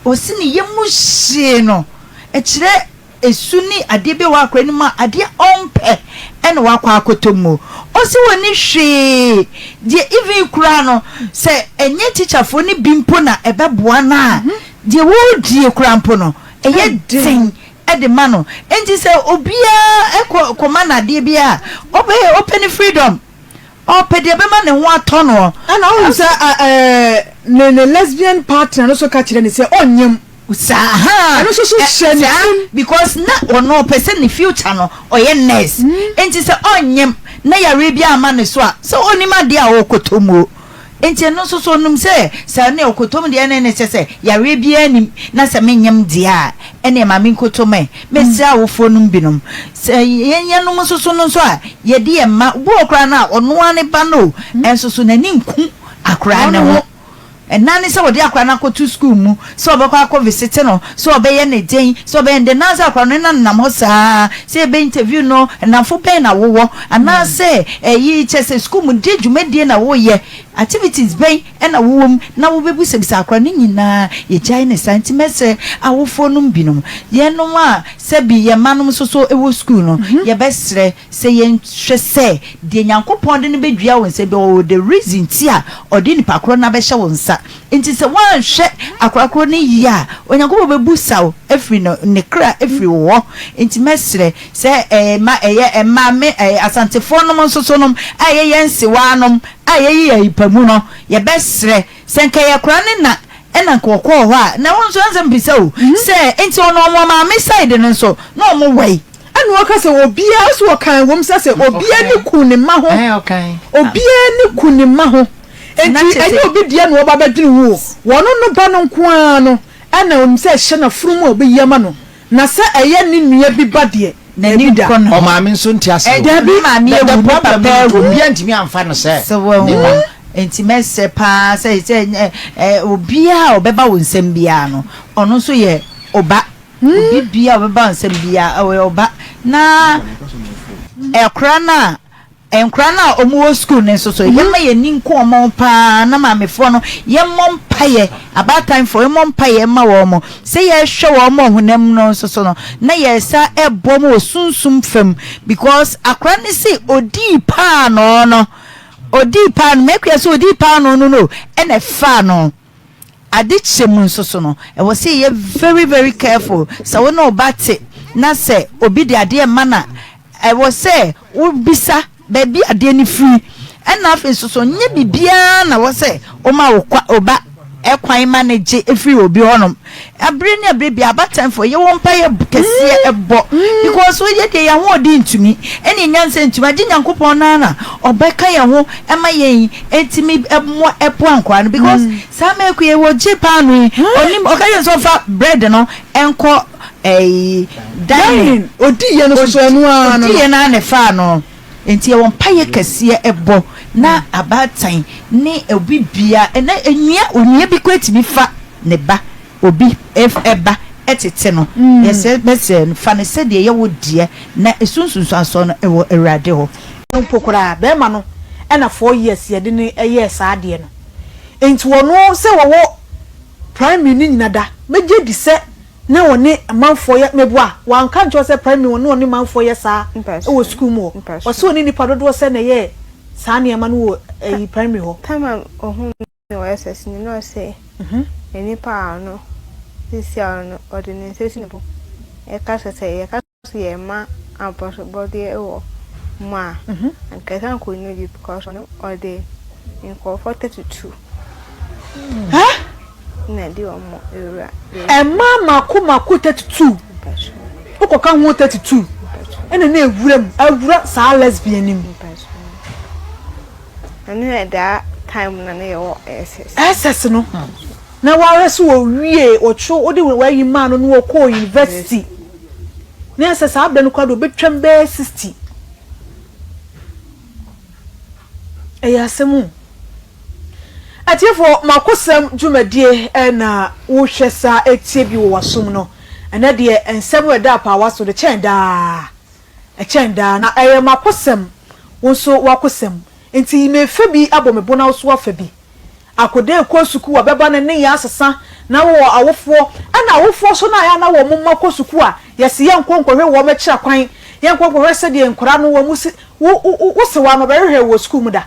ɔse ne yam hyee no, ɛkyerɛ Esu ne adeɛ bi a ɛwɔ akwadaa no mu a adeɛ a ɔmpɛ ɛna wakɔ akɔtɔ mu. Ɔse ɔnni hwee deɛ even koraa no sɛ ɛnyɛ tikyafoɔ no bi mpo na ɛbɛboa no a deɛ wɔredie koraa mpo no ɛyɛ den de ma no. Enti sɛ obiara kɔ kɔma no adeɛ bi a ɔpɛ ɔpɛ ne freedom. Ɔpɛ deɛ ɛbɛma ne ho atɔ noɔ. Ɛna wohu sɛ ɛɛ ne ne lesbian partner no nso ka kyerɛ no sɛ ɔnyem. Saa ahaa. Ɛno nso so hyɛ ne tirim. Because na ɔno ɔpɛ sɛ ne future no ɔyɛ nurse. Nti sɛ ɔnyem na yareɛ bi amma ne so a, sɛ ɔnim adeɛ a ɔrekɔtɔ mu o. Nti ɛno nso so ɔnim sɛ sɛ ɛne ɔkɔtɔ mu deɛ ɛne ne kyɛ sɛ yareɛ biara nnim na sɛ menyem deɛ a ɛneɛ ma menkɔtɔ mu ɛ. Mɛsrɛ awofoɔ nom binom sɛ yɛn yɛnom nso so no nso a yɛde yɛn mma, obi wɔ hɔ koraa no a ɔno ara ne ba no o, nso so n'ani nku akwadaa no ho. Ɛna ne sɛ wɔde akwadaa no akɔto sukuu mu, sɛ ɔbɛkɔ akɔ visite no, sɛ ɔbɛyɛ ne den, sɛ ɔbɛyɛ ne den, na sɛ akwadaa no nenam hɔ saa, sɛ yɛbɛ interview no, nnamfo bɛn na wowɔ, anaasɛ ɛyi kyɛ sɛ sukuu mu deɛ dwumadie na woyɛ, activities bɛn na wowɔ mu, na wobɛbisabisa akwadaa no nyinaa, yɛgyae no saa. Nti mɛsrɛ awofoɔ nom binom, yɛnom a sɛbi yɛn mma nom nso so wɔ sukuu no, yɛbɛsrɛ Sɛ yɛnhwɛ sɛ deɛ Nyankopɔn de no bɛdua wo nsa bi, ɔwɔ the reason nti a ɔde nipa korɔ no abɛhyɛ wo nsa. Nti sɛ woanhwɛ akora korɔ no yie a, Onyankopɔn bɛbusa wo afiri no, ne kra afiri wo hɔ. Nti mɛsrɛ sɛ ɛɛ ma ɛyɛ mmaa me ɛɛ Asantefoɔ nom nso so nom a ɛyɛ yɛn nsewaa nom a yɛyi yɛn pa mu no, yɛbɛsrɛ sɛ nka ɛyɛ akora no na ɛna nka ɔkɔɔ hɔ a, na wo nso ɛnsɛ mebisa o, sɛ nti ɔno ɔmo maame side no nso na ɔmo wai? Ɛna ɔka sɛ obiara so ɔkan wom sɛ sɛ obiara ani ku ne mma ho, obiara ani ku ne mma ho, enti ɛnyɛ obi deɛ na ɔba bɛdwene ho o, wɔno no ba no nko ara no ɛna onim sɛ ɛhyɛ n'afunumu a ɔbɛyi ama no, na sɛ ɛyɛ ne nua bi ba deɛ, daabi da. Ɔmaame nso nte ase o. Dabi. The problem no nti obiara ntumi amfa no sɛ ne ba. Enti mɛsrɛ paa sɛ sɛ obiara a ɔbɛba wo nsam biara no, ɔno nso yɛ ɔba. Obi biaa ɔbɛba nsɛm biaa ɔyɛ ɔba na ɛkora no a nkora no a ɔmo wɔ school no nso so yɛma yɛn ani nku ɔmo ho paa na maamefoɔ no yɛmmɔ mpaeɛ abaatan foɔ yɛmmɔ mpaeɛ ma wɔn sɛ yɛhwɛ wɔn ɔhonam no nso so no na yɛsa ɛbɔ mo wɔ sunsum fam because akora no se odii paanoo no odii paanoo mɛkua sɛ odii paanoo no no ɛna ɛfaa no. Ade kyɛ mu nso so no, ɛwɔ sɛ yɛyɛ very very careful. Sɛ wo ne wo ba te na sɛ obi de adeɛ rema no a, ɛwɔ sɛ wobisa baabi a adeɛ no firi. Ɛna afei nso so, nyɛ biribiara na ɛwɔ sɛ woma wo kwa wo ba kwan ma no gye firi obi hɔnom. Abere ne abere biara, abatanfoɔ, yɛwɔ mpaeɛ kɛseɛ bɔ because woyɛ deɛ yɛn ahoɔden ntumi ɛne yɛn nyansa ntumi, agye Nyankopɔn no ara na ɔbɛka yɛn ho ma yɛn ɛtumi mmoa ɛboa nkwadaa no because saa mɛko yi wɔgye paano yi ɔnim ɔka yɛn sɛ ɔfa bread no ɛnkɔ ɛyi dining odi yɛ no soso ɛno ara no odi yɛ no ara na ɛfaa no nti yɛwɔ mpaeɛ kɛseɛ ɛbɔ na abaatan ne obi bia ɛna enua onua bi kɔ etumi fa ne ba obi ba tete no, yɛsɛ bɛsɛ no, fa no sɛdeɛ ɛyɛ wo deɛ, na ɛso nsunsuansoɔ no ɛwɔ Awurade hɔ. Mpo koraa bɛɛma no ɛna 4 years yɛde no yɛɛ saa adeɛ no nti ɔno sɛ wɔwɔ primary no nyina da mɛgye adi sɛ na ɔne manfoɔ yɛ meboa wanka nkyerɛ wo sɛ primary ɔne ɔne manfoɔ yɛ saa wɔ sukuu mu hɔ ɔsɛ ɔne nipa dodoɔ sɛ na ɛyɛɛ saa nneɛma no wɔ ɛyi primary hɔ. Time a ohun me wɔ SS no na ɔse nnipa a ɔno sisi a ɔno ɔde ne nsa si ne bo ɛka sɛ sɛ yɛka sɛ yɛma abasobɔdeɛ wɔ mu a anka ɛsɛ anka ɔnya bi because ɔno ɔde nkurɔfoɔ 32. Huh? Na ɛde wɔn awura. Mmaa mako mako 32 wokɔka ho 32 ɛna na ewura mu awura saa lesbian no mu. Ɛno yɛ daa time na na yɛwɔ SS. SS no na wahwɛ so wɔwie wɔtwerɛ wode wayi maa no na wɔkɔɔ university na ɛsɛ saa berɛ no koraa de wɔbɛtwam bɛyɛ 60 ɛyɛ asɛm o. Atiefoɔ, m'akosɛm dwumadie na wohwɛ saa tie bi wɔ w'asom no. Ɛnɛ deɛ nsɛm a ɛda apaawa so no kyɛn daa. Ɛkyɛn daa. Na ɛyɛ m'akosɛm, wo nso w'akosɛm. Nti mefa bi abɔ me bo na wo nso woafa bi. Akwadaa rekɔ sukuu a bɛba no nneyɛɛ asesa na wowɔ awofoɔ. Ɛna awofoɔ nso no a ɛyɛ a na wɔn mma kɔ sukuu a yɛse yɛnkɔ nkɔhwɛ wɔn akyira kwan, yɛnkɔ nkɔhwɛ sɛdeɛ nkwadaa no wɔn si, wo, wo, wo sewa no ɔbɛhwehwɛ wo wɔ sukuu mu da?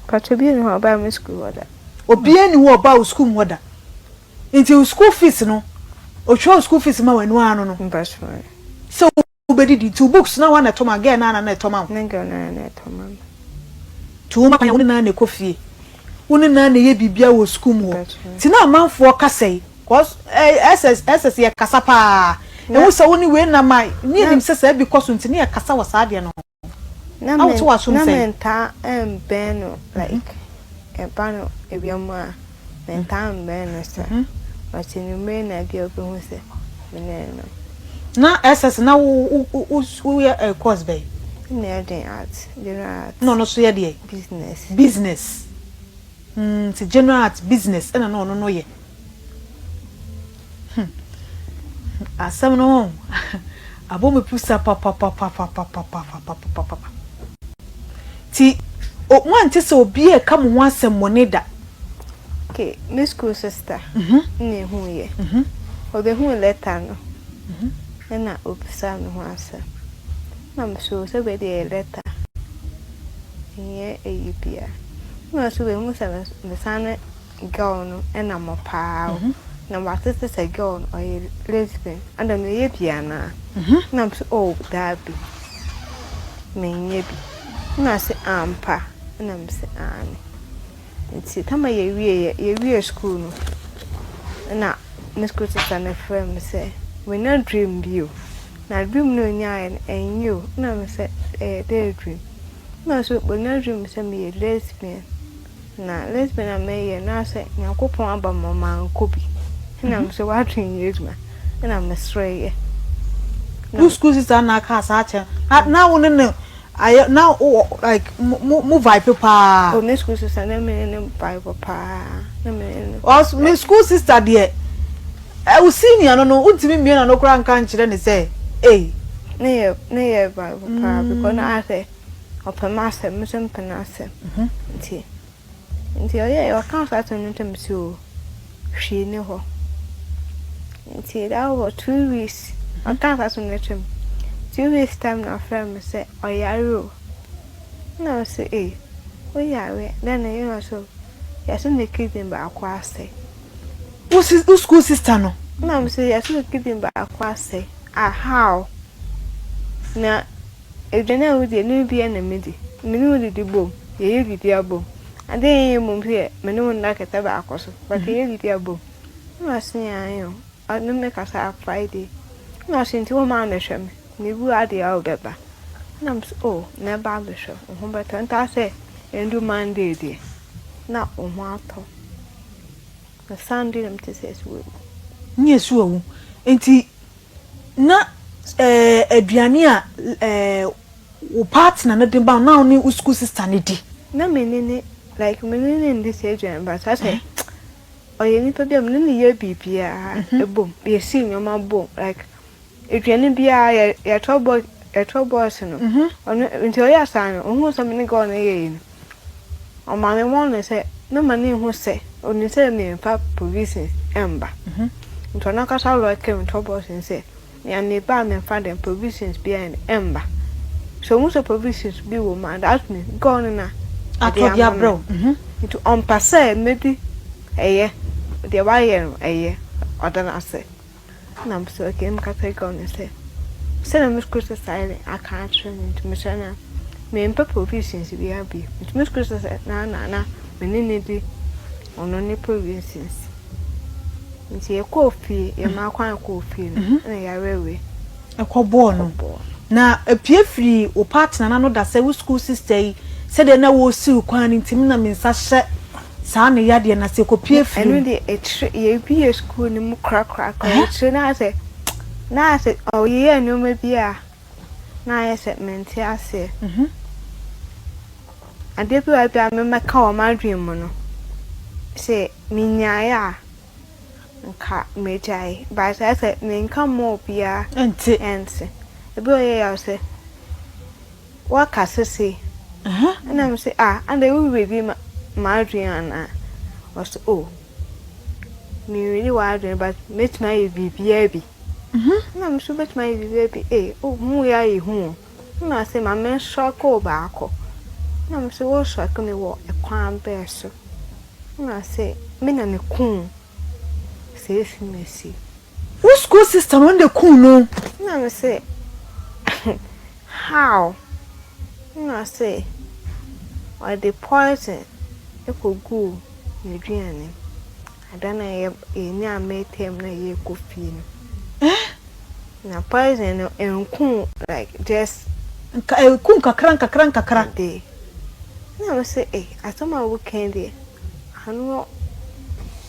Mpakyɛ obiara nni hɔ a ɔbaa me sukuu hɔ da. Obiara nni hɔ a ɔbaa wo sukuu mu hɔ da. Nti wo school fees no, ɔtua wo school fees ma wo ɛno ara no no? Mpakyɛ. Sɛ wobɛdidi, nti wo books no hwan na ɛtɔ ma wo, girl no ara na ɛtɔ ma wo? Ne girl no ara na ɛtɔ ma me. Nti woma kwan a wo ne no ara na ɛkɔ fie, wo ne no ara na ɛyɛ biribiara wɔ sukuu mu hɔ. Nti na amanfoɔ kasa yi, cause SS, SS yɛkasa paa, ɛhu sɛ wo ne wei nam a, ne yɛnim sɛ saa bi kɔ so nti ne yɛkasa wɔ saa adeɛ no ho. Na Na wote w'asom na sɛn? mentaa mbɛn no like ɛba no awia mu a mentaa mbɛn no saa but anwummere na ebia wobɛhu sɛ me ne no nam. Na SS na wo wo wo woyɛ eh, course bɛn? Na meyɛ den art, general art. Na ɔno nso yɛ deɛn? Business. Business. Hmm, nti general art business ɛna na ɔno no yɛ. Hmm. Asɛm no ho abɔ me pusa papapapapapapapapapapa. Ti o moante sɛ obi reka mo ho asɛmmɔne da. Okay, me school sister na ehuu yɛ. Obehuu letter no ɛna obisaa me ho asɛm. Na me so sɛ wei deɛ ɛyɛ letter, ɛnyɛ eyi biara. Na ɔse obehu sɛ mesan ne girl no nam paa o na watete sɛ girl no ɔyɛ lesbian ada meyɛ bi anaa na mese oh daabi menyɛ bi na ɔse ampa na mese aane nti tama yɛwie yɛwie school no na me school sister no frɛ me sɛ wanya dream bi o na dream no onyaeɛ no ɛnyɛ o na mese ɛyɛ dɛ dream na ɔse wanya dream sɛ meyɛ lesbian Na lesbian a meyɛ no asɛ Nyankopɔn aba ma mankɔ bi na mesɛ w'adwen nyɛ adwuma na mesereeɛ. Wo school sister na aka saa akyerɛ no na wo ne no ayɛ na wo like mo mo vibe paa. Oh me school sister na me ne no vibe paa na me ne no. Cause me school sister deɛ wo senior no no wontumi mmue n'ano koraa nka nkyerɛ no sɛ ei. Ne yɛ ne yɛ vibe paa because na asɛ. Ɔpɛ m'asɛm, me nso mepɛ n'asɛm. Nti, nti ɔyɛɛ, ɔkaa saa asɛm no ntam sɛ o, hwee nni hɔ. Nti that was 2 weeks, ɔkaa saa asɛm no kyerɛɛ me. 2 weeks time na ɔfrɛɛ me sɛ ɔyare o. Ɛna mese ei, woyare? Dɛn na ɛyɛ wo? Ɔse o, yɛse ne kidney baako asɛe. Wo sis, wo school sister no? Ɛna mese yɛse wo kidney baako asɛe, ah how? Na Aduane a wodi, ɛno bi ara na midi. Me ne wo didi bom, yɛyɛ biribiara bom. Ade a yɛnyɛ mmom nso yɛ me ne wo nna kɛtɛ baako so, but yɛyɛ biribiara bom. Ɛna ɔse aane o, ɔne me kasaa Friday. Ɛna ɔse nti womma ammɛhwɛ me, mewu a deɛ wobɛba. Ɛna mese oh mɛba abɛhwɛ wo, wo ho bɛtɔ wo. Nti asɛ ɛndu Monday deɛ na wo ho atɔ wo. Na Sunday na mete sɛ ɛse wawu. Ne ɛse wawu, nti Na aduane a wo partner no de ba wo na wo ne wo school sister no di. Na me ne ne like me ne no ndi saa aduane but asɛ ɔyɛ nipa bi a me ne no yɛ biribiara bom yɛsi nneɛma bom like aduane biara yɛ yɛtɔ box yɛtɔ box no ɔno nti ɔyɛ saa no ohun sɛ me ne girl no yɛ yi no ɔma me warning sɛ mɛma no nhu sɛ onim sɛ memfa provisions mba. Nti ɔno ankasa lɔɔke me tɔ box no sɛ nea meba a memfa dɛn provisions biara mba. Sɛ ohu sɛ provisions bi wɔ mu a that means girl no na ɔde ama me. Nti ɔmpɛ sɛ medi ɛyɛ deɛ wayɛ no ɛyɛ ɔda no ase. Ɛna me sɛ okay meka kyerɛ girl no sɛ sɛdeɛ me school sister ayɛ dɛn aka akyerɛ me nti mesrɛ no a mempɛ provisions biara bio. Nti me school sister no ara na na me ne no di ɔno ne provisions. Nti yɛkɔɔ fie, yɛmaa kwan kɔɔ fie no, ɛna yareɛ wei. Ɛkɔbɔɔ no. Na epue firii wo partner no ano da sɛ wo school sister yi, sɛdeɛ na wɔresiw kwan no nti me na me nsa hyɛ saa ne yadeɛ no ase, ɛkɔpue firii Ɛno deɛ akyire, yɛwie school no mu korakorakora, akyire no ayɛ sɛ, na ayɛ sɛ ɔyeyɛɛ nneɛma bi a na ayɛ sɛ mente aseɛ. Adeɛ bi wɔ hɔ a ebia mɛka wɔ m'adwene mu no, sɛ menyaeɛ a, nka megyae. But ayɛ sɛ menka mma obiara Ɛnte. ɛnte. Ebi wɔ hɔ a ɛyɛ wo sɛ woaka sɛ sei, ɛna mese ah adɛn wo readi m'adwene anaa? Ɔse oh menredi w'adwene but mɛtumi ayɛ biribiara bi. Ɛna mese wobɛtumi ayɛ biribiara bi ei wo ho yɛ ayɛ hu o. Ɛna ɔse ma mensɔke wo baako. Ɛna mese wosɔke me wɔ ɛkwan bɛn so? Ɛna ɔse me na mekuu Seesimesi. Wo school sister no ɔno na ekuu no? Ɛna mese how? Ɛna ɔse ɔde poison kɔguu n'aduane mu. Ada no a yɛnyaa midterm na yɛrekɔ fie no. Na poison no ɛnku like just. Nka ɛku nkakra nkakra nkakra. Day. Ɛna me se eh asɛm a woka yi deɛ ano.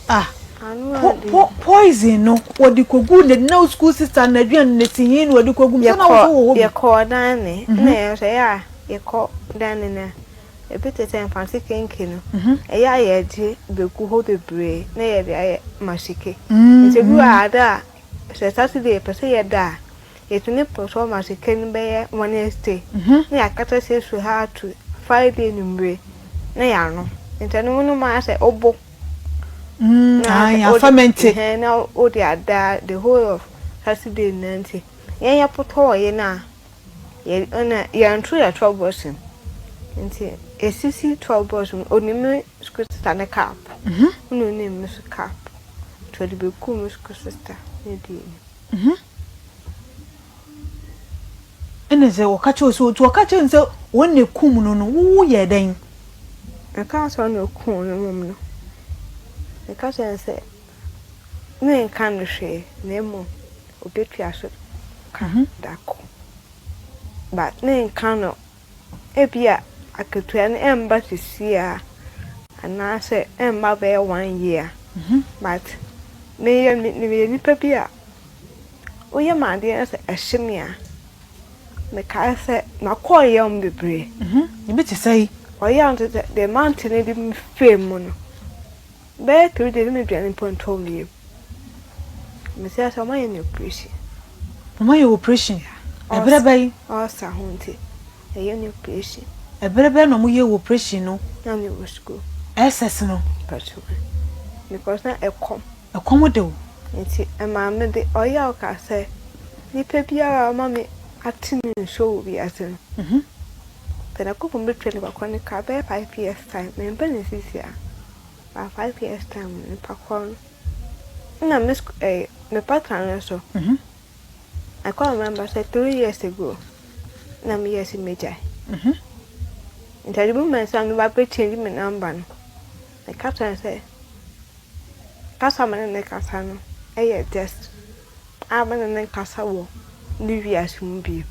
Ah ano po po poison no wɔde kɔguu ne na wo school sister no n'aduane no si he na wɔde kɔgu mu sɛ na wo nso wɔ hɔ bi. Yɛkɔɔ dining ɛna yɛn nso ɛyɛ a yɛkɔ dining a Ebi te sɛ mfantse kenke no, ɛyɛ a yɛdze begu hɔ beberee na yɛdze ayɛ masike. Ntsi ebi wɔ hɔ a ada a sɛ Saturday yɛpɛ sɛ yɛda a, yetumi pɔtɔ masike no bɛyɛ Wednesday na yɛakata siesie ha ato Friday ewimbir na yɛanom. Ntsi ɛno wonom a sɛ obo na Ae, na wode ada the whole of Saturday nyinaa ntsi hɛn yɛpotɔɔe no a Yɛ na yɛnto yɛ trɔbɔs mu nti esisi trɔbɔs mu onim me sukuu sista ne cup ɛna onim me so cup nti ɔde bɛguu me sukuu sista ne deɛ mu. Ɛna sɛ ɔka kyerɛ wo sɛ nti ɔka kyerɛ no sɛ wɔn na ekum no no wo wo yɛɛ dɛn? Meka sɛ ɔna okum no mmom no meka kyerɛ no sɛ menka no hwee na mmom obetua so ka da ko. But menka no ebia akatua no ɛmba sesiaa anaasɛ ɛmba bɛyɛ one year but meyɛ meyɛ nipa bi a woyɛ me adeɛ na sɛ ɛhye me a mekae sɛ makɔ yaw mu bebree. Ebi te sɛn? Ɔyaw no te sɛ deɛ mante no de me faa mu no. Bɛyɛ 3 days na m'aduane mpo ntɔɔ me yam. Mese sɛ ɔmo ayɛ me operation. Ɔmo ayɛ wo operation? Ɛberɛ bɛn? Ulcer ho nti yɛyɛ me operation. Ɛberɛ bɛn na ɔmo yɛɛ wo operation no? Na me wɔ school. SS no? Mpakyɛw because na ɛkɔm. Ɛkɔm de wo? Nti ɛmaa me de ɔyaw kaa sɛ nipa biara a ɔma me ate me nsuo wɔ wiase no sɛ Nyankopɔn bɛtua nipa korɔ no ka bɛyɛ 5 years time mempɛ no seesei a but 5 years time no nipa korɔ no Nna me suk ɛɛ me partner no so, I can't remember sɛ 3 years ago na meyɛɛ sɛ megyae. Nti at the moment a meba abɛ change me number no, meka kyerɛɛ no sɛ kasa a me ne no kasa no yɛ just a me ne no nkasa wɔ ne wiase mu bio.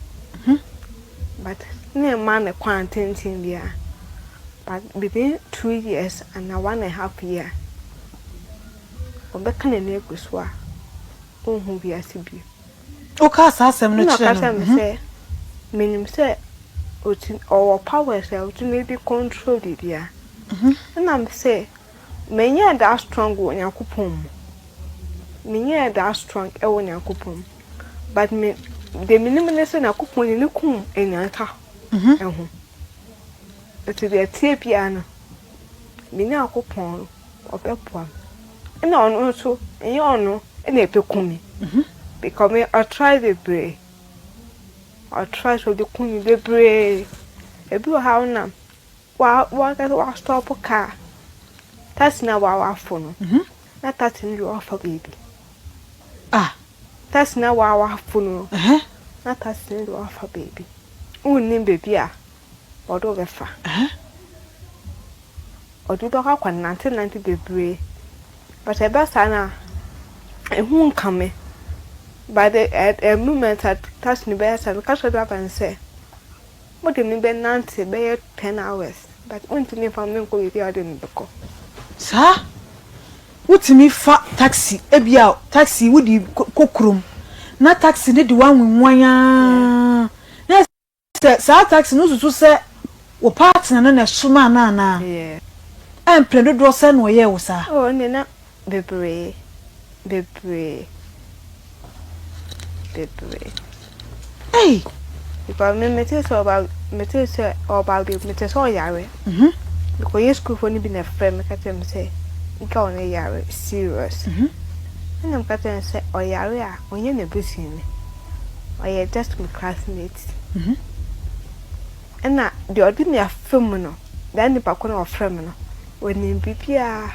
But na mma no kwan tenten biara. But within 2 years anaa one and half year, ɔbɛka n'ani agu so a ɔnhu wiase bio. Wokaa saa asɛm no Ɛna ɔka kyerɛɛ no? kyerɛɛ me sɛ menim sɛ ɔtumi ɔwɔ powers a ɔtumi de control biribiara. Ɛna mese menyɛɛ that strong wɔ Nyankopɔn mu. Menyɛɛ that strong wɔ Nyankopɔn mu. But me deɛ menim ne sɛ Nyankopɔn de ne kum anyanka ho. Nti deɛ ɛteɛ biara no, me Nyankopɔn no ɔbɛboa me. Ɛna ɔno nso ɛnyɛ ɔno na ɛbɛku me. Because me ɔtry bebree. Ɔtry sɛ ɔbɛku me bebree. Ebi wɔ ha a wonam wa wankasa wa stop car. Taxi na wa wafo no. Na taxi no de wafa baabi. Ah. Taxi na wa wafo no. Na taxi no de wafa baabi. Wonnim baabi a ɔde wo bɛfa. Ɔde wo bɛkɔ akɔ nante nante bebree. But ɛba saa no a. Ehu nka me but the at moment a taxi no bɛyɛ saa meka kyerɛ driver no sɛ wode me bɛnante bɛyɛ ten hours but wontumi mfa me nkɔ baabi a wode me bɛkɔ. Saa? Wotumi fa taxi ebia taxi wode kɔ kurom na taxi no de wo anwenwan ara na Sɛ saa taxi no wosusu sɛ wo partner no na ɛsomaa no anaa? Yeah. Ɛ mprɛ dodoɔ sɛn na ɔyɛɛ wo saa? Oh ɛnneɛ na bebree, bebree, bebree. Ei! Because me metee sɛ ɔba, metee sɛ ɔba bi, metee sɛ ɔyare. Mhm. Mekɔyɛ sukuufoɔ no bi na ɛfrɛ me ka kyerɛ me sɛ girl no yare serious. Mhm. Ɛna meka kyerɛ no sɛ ɔyare a ɔnyɛ n'abusuani. Ɔyɛ just me classmate. Ɛna deɛ ɔde me afa mu no, that nipa ko no a ɔfrɛ me no, ɔnim biribiara.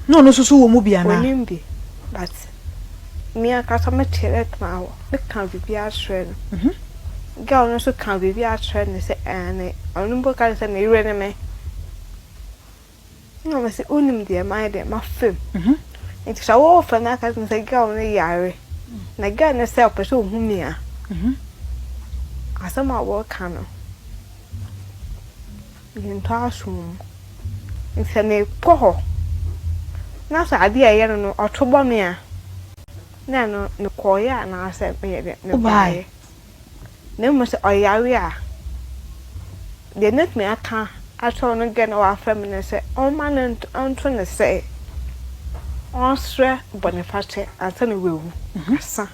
Na ɔno nso so wɔ mu bi anaa? Ɔnim bi, but me ankasa me kyerɛ ma meka biribiara kyerɛ no. Girl no nso ka biribiara kyerɛ no sɛ ɛne ɔno mpo ka sɛ ne yere ne me. Nna mese wonim deɛ mayɛ deɛ mafa mu nti sɛ wofrɛ no aka kyerɛ no sɛ girl no yare na girl no sɛ ɔpɛ sɛ ohu me a asɛm a wɔka no mentɔ asom mu nti sɛ mekɔ hɔ na sɛ adeɛ a ɛyɛ no no ɔto bɔ me a na ɛno mekɔeɛ anaasɛ meyɛ dɛ mebaeɛ. Na mmom sɛ ɔyare a, deɛ mɛtumi aka akyerɛ ɔno girl no a wafrɛ me no sɛ ɔmma no nto no sɛ ɔnsrɛ bɔnefakyɛ ansa na wawu asa.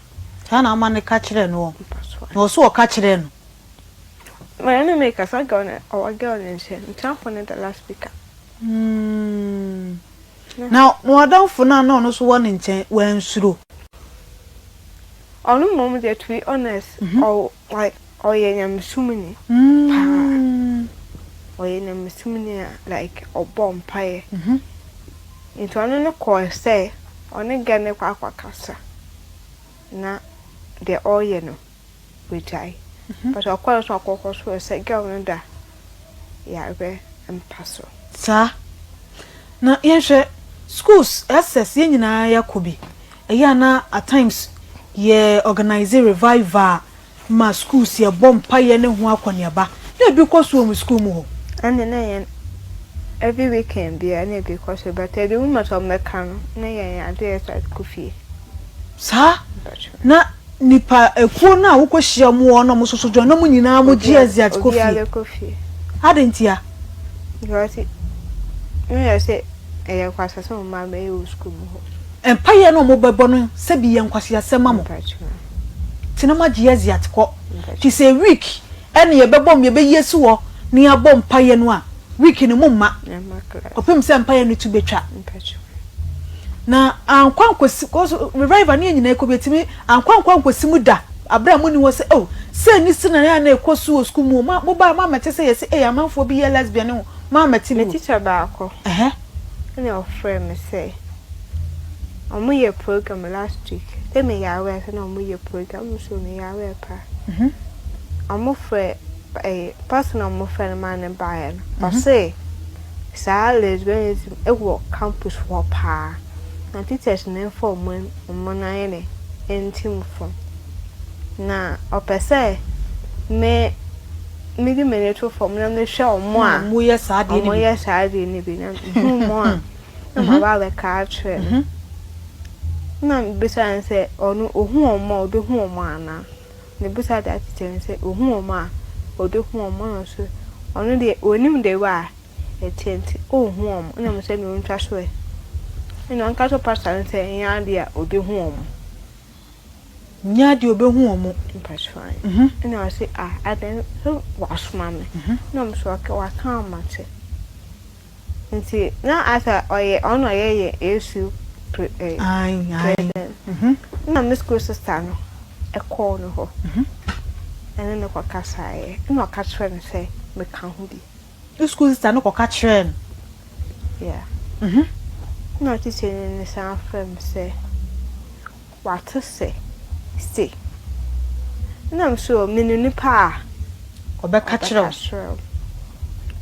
Saa na woma no ka kyerɛɛ no ɔ? Na ɔso ɔka kyerɛɛ no? Me ne no rekasa, girl no ɔwɔ girl no nkyɛn, mekyerɛfoɔ no da last speaker. Na w'adamfo no a na ɔno nso wɔ ne nkyɛn, wansuro? Ɔno mmom deɛ to be honest ɔwɔ like ɔyɛ nyamesomni paa ɔyɛ nyamesomni a like ɔbɔ mpaeɛ nti ɔno no kɔɔ sɛ ɔne girl no kɔ akɔkasa na deɛ ɔreyɛ no wagyae but ɔkɔɛ nso akɔkɔ so sɛ girl no da yarɛ mpa so. Saa. Na yɛnhwɛ, schools, SS, yɛn nyinaa yɛakɔ bi. Ɛyɛ a na at times yɛ organise revival ma schools, yɛbɔ mpaeɛ ne ho akɔneaba. Na ebi kɔ so wɔ mo school mu hɔ? Ɛnde na yɛn every weekend biara na ebi kɔ so but ebi mu ma sɛ wɔbɛka no na yɛn ade yɛ start kɔ fie. Saa? Na nipa ekuo no a wokɔ hyia wɔn wɔ hɔ na wɔn nso so join na wɔn nyinaa mo gye exit kɔ fie? Obiara bɛkɔ fie. Adɛn ntia? Because na yɛ sɛ ɛyɛ nkwaseasɛm a wɔn abɛyɛ wɔ sukuu mu hɔ. Mpaeɛ no a wɔbɛbɔ no sɛbi yɛ nkwaseasɛm ma mo. Nti na moagye exit kɔ. Nti sɛ week ɛna yɛbɛbɔ mu yɛbɛyi asi hɔ na yɛabɔ mpaeɛ no a, week no momma kɔpem sɛ mpaeɛ no to bɛtwa. Na ankɔ ankɔsi, cause revival no yɛn nyinaa kɔ bi, ɛtumi ankɔ ankɔ ankɔsi mu da, aberɛ a monni hɔ sɛ oh, sei ne sei na ɛyɛ a na ɛkɔ so wɔ sukuu mu o, mo mobaa moammɛte sɛ yɛse ei amanfoɔ bi yɛ lesbian ne ho, moammɛte bi Me o. teacher baako Ɛhɛ. na ɔfrɛɛ me sɛ wɔyɛ program last week, sɛ meyɛ aware sɛ na wɔyɛ program, me nso meyɛ aware paa. Wɔfrɛ ɛyi person a wɔfrɛ no maa no baeɛ no, ɔse Saa lesbianism wɔ campus hɔ paa na teachers no mfa wɔn wɔn nan yɛ dɛn ntim fam. Na ɔpɛ sɛ me mede m'ani to fam na mehwɛ wɔn a wɔyɛ saa adeɛ no bi. wɔyɛ saa adeɛ no bi na mehu wɔn a na maba abɛka akyerɛ no. Na mebisa no sɛ ɔno ɔhu wɔn a ɔbɛhu wɔn anaa? Mebisa that teacher no sɛ ɔhu wɔn a ɔbɛhu wɔn na ɔse ɔno deɛ ɔnim the way a ɛteɛ nti ɔnhu wɔn ɛna mesɛ ɛna ɔntwa so ɛ ɛna ɔnka kyerɛ pastor no sɛ ɛnyɛ adeɛ a ɔbɛhu wɔn. Nyɛ adeɛ a ɔbɛhu wɔn. Mpakyɛw ɛna ɔse ah adɛn sɛ wasoma me ɛna mesɛ okay waka a mate. Nti na asɛ ɔyɛ ɔno na ɔyɛ yɛn ASU pre eh, Ae, ae. president. Nna me school sister no kɔɔ no hɔ ɛne no kɔkasaeɛ. Nna ɔka kyerɛɛ no sɛ meka ho bi. Wo school sister no kɔka kyerɛɛ no? Yeah. Nna ɔtikyani no san frɛɛ me sɛ. Wate sɛ se. Nna me so menim nipa a. Ɔbɛka kyerɛ wo. Ɔbɛka kyerɛ wo.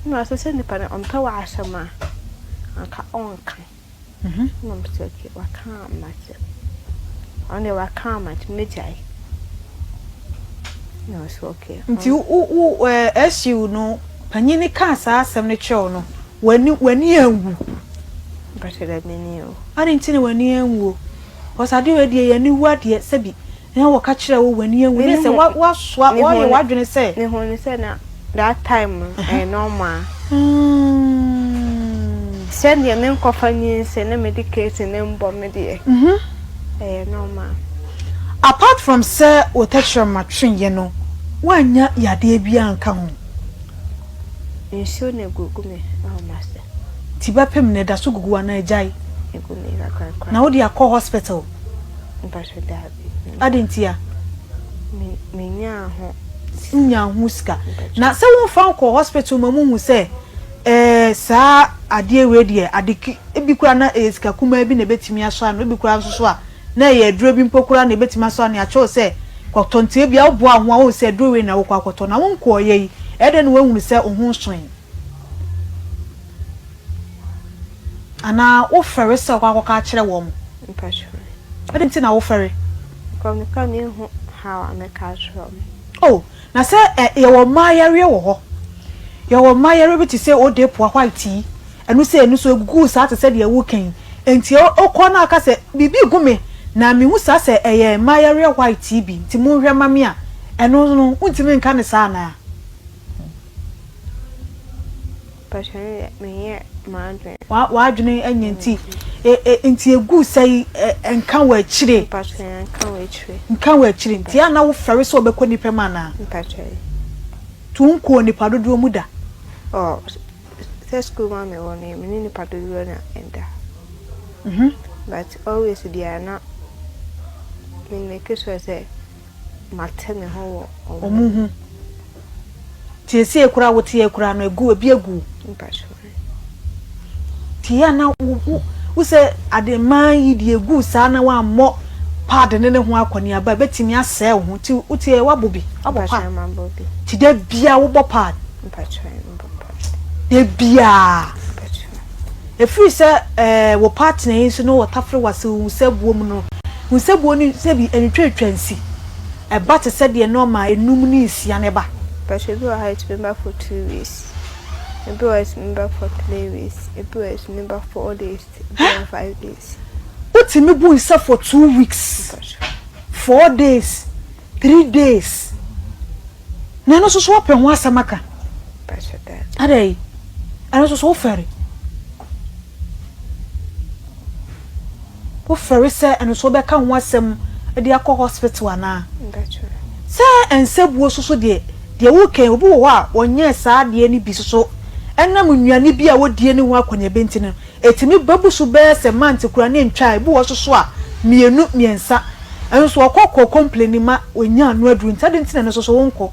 Nna ɔse sɛ nipa no ɔmpɛ w'asɛm a, anka ɔnka. Nna me se okay, waka a mate. Ɔno deɛ waka ama nti mɛgyae. Na ɔse okay. Nti wo wo ɛɛ SU no panyin no kaa saa asɛm no kyerɛɛ wo no w'ani w'ani anwu? Mpakyɛ dabi m'ani anwu. Adɛn nti na w'ani anwuo? Cause adeɛ wei deɛ yɛn ani wu adeɛ sɛbi na wɔka kyerɛɛ wo w'ani anwu ne sɛ woasoa woayɛ w'adwene sɛ. Mehu no sɛ na that time no ɛyɛ normal. Sɛdeɛ menkɔfa nyinsɛn na mede case no mbɔ me deɛ ɛyɛ normal. Apart from sɛ wo tɛkyerɛma tweeɛ no woannya yadeɛ biara anka ho? Nsuo na egugu me wɔ m'ase. Nti bɛpem no ɛda so gugu wo anaa agyae? Egu me kakrakra. Na wode akɔ hospital? Mpakyɛ daabi. Adɛn ntia? Me menyaa ho. Wonyaa ho sika. Na sɛ womfa nkɔɔ hospital ma muhu sɛ ɛɛ saa adeɛ wei deɛ ade ki ebi koraa na ɛyɛ sika kumaa bi na ɛbɛtumi asɔ ano ebi koraa nso so a na ɛyɛ aduro bi mpo koraa na ɛbɛtumi asɔ ano yɛakyerɛ wo sɛ kɔtɔ nti ebia woboa wo ho a wohu sɛ aduro wei na wokɔ akɔtɔ na wonkɔɔeɛ yi ɛyɛ dɛn na woahunu sɛ wo ho nsoe? Anaa wofɛre sɛ wokɔ akɔka akyerɛ wɔn? Mpakyɛw. Adɛn nti na wofɛre? Because mekɔ a menhu how a mɛka akyerɛ wɔn. Oh, na sɛ ɛ, yɛwɔ mmaa yareɛ wɔ hɔ. Yɛwɔ mmaa yareɛ bi te sɛ odepoa, white yi. Ɛno sɛ ɛno nso ɛgugu wo saa te sɛ deɛ woreka yi. Enti ɛ, wokɔ na woka sɛ, biribi regu me, na mehu saa sɛ ɛyɛ mmaa yareɛ white yi bi, nti monhwɛ mma me a, ɛno no, wontumi nka no saa anaa? Mpakyɛ no deɛ menyɛ m'adwene. W'adwene nyɛ nti nti egu sɛ yi nka wɔ akyire. Mpakyɛ nka wɔ akyire. Nka wɔ akyire nti a na wo fɛre sɛ ɔbɛkɔ nipa mu anaa? Mpakyɛ. To wo nkɔɔ nipa dodoɔ mu da. Ɔ sɛ school mu a me wɔ no me ne nipa dodoɔ na ɛda. But always biara na me make sure sɛ. mate me ho wɔ wɔn ho. Nti seesei koraa wote yɛ koraa no egu ebi egu. Nti yɛ na wo wo wo sɛ ade mmaa yi deɛ egu saa na wammɔ pad ne ne ho akɔneaba ebetumi asɛe wo ho nti wote yɛ wabɔ bi wabɔ pad nti da bia wobɔ pad da bia Ɛfiri sɛ ɛɛ wo partner yi nso no wɔtafere w'ase wo nsabuo mu no, wo nsabuo no sɛbi ɛntwatwa nsi, ɛba te sɛ deɛ nɔɔma enum ne nsia no ba. Mpakyɛ ebi wɔ ha ɛtumi ba for two weeks, ebi wɔ ha ɛtumi ba for three weeks, ebi wɔ ha ɛtumi ba four days, ebi wɔ hɔ five days. Wotumi bu nsa for two weeks, four days, three days, na ɛno nso so wopɛ ho asɛm aka? Adɛn? Ɛno nso so wofɛre? Wofɛre sɛ ɛno nso wobɛka ho asɛm de akɔ hospital anaa? Sɛ nsabuo nso so deɛ, deɛ woka yi, obi wɔ hɔ a ɔnyɛɛ saa adeɛ no bi nso so, ɛnam nnuane bi a wɔdie ne ho akɔneaba nti no, ɛtumi ba bu so bɛyɛ sɛ month koraa ne ɛntwa a, ebi wɔ hɔ nso so a, mmienu, mmiɛnsa. Ɛno nso ɔkɔ kɔ complaini ma ɔnya ano aduru nti adɛn nti na ɛno nso so wonkɔ?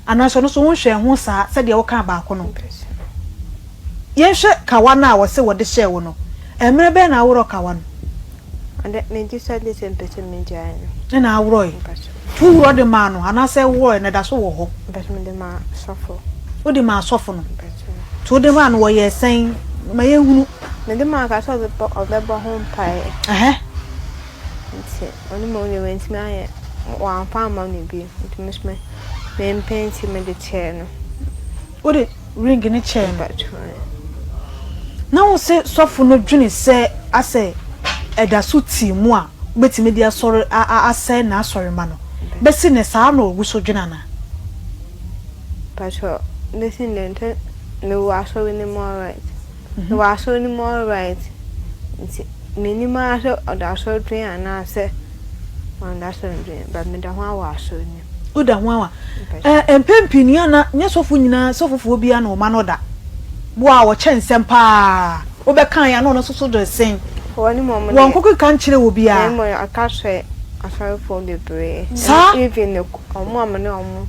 Anaasɛ ɔno nso wonhwɛɛ ho saa sɛdeɛ wokaa baako no? Yɛnhwɛ kawa no a wɔse wɔde hyɛɛ wo no. Mmerɛ bɛn na aworɔ kawa no? Ɔdɛ megye sɛ gye sɛ mpɛ sɛ megyae no. Ɛna aworɔe? Nti woworɔ de maa no anaasɛ worɔe no ɛda so wɔ hɔ? Mpɛ sɛ mede maa sɔfo. Wode maa sɔfo no? Nti wode maa no wɔyɛɛ sɛn? Ma yɛnhunu. Mede maa ɔkaa sɛ ɔbɛbɔ ho mpaeɛ. Ɛhɛ. Nti ɔno mmom deɛ wantumi anyɛ, wamfa amma me bio. Nti me nso mempɛ nti mede kyɛɛ no. Wode ring no kyɛɛ no? Na wo se sɔfo no dwene sɛ asɛ ɛda so te mu a wobɛtumi de asɔre asɛe n'asɔremma no. Bɛsi nnɛ saa na ɔgu so dwene anaa? Mpakyɛw, bɛsi nnɛ nti mewɔ asɔre no mu alright. Mewɔ asɔre no mu alright nti mennim ara sɛ ɔda asɔre dwen anaasɛ ɔnda asɔre dwen but meda ho ara wɔ asɔre no mu. Woda ho ara? Ɛɛ mpɛn pii no yɛ a na nyɛ sɔfo nyinaa sɔfofoɔ biara na wɔma no da. Bo a wɔkyɛ nsɛm paa wobɛka a na ɔno nso so de sen. Wɔn mmom deɛ. Wɔnkɔkeka nkyerɛ obiara. Na mmom ɔka kyerɛ asɔrefoɔ bebree. Saa. Even wɔn a me ne wɔn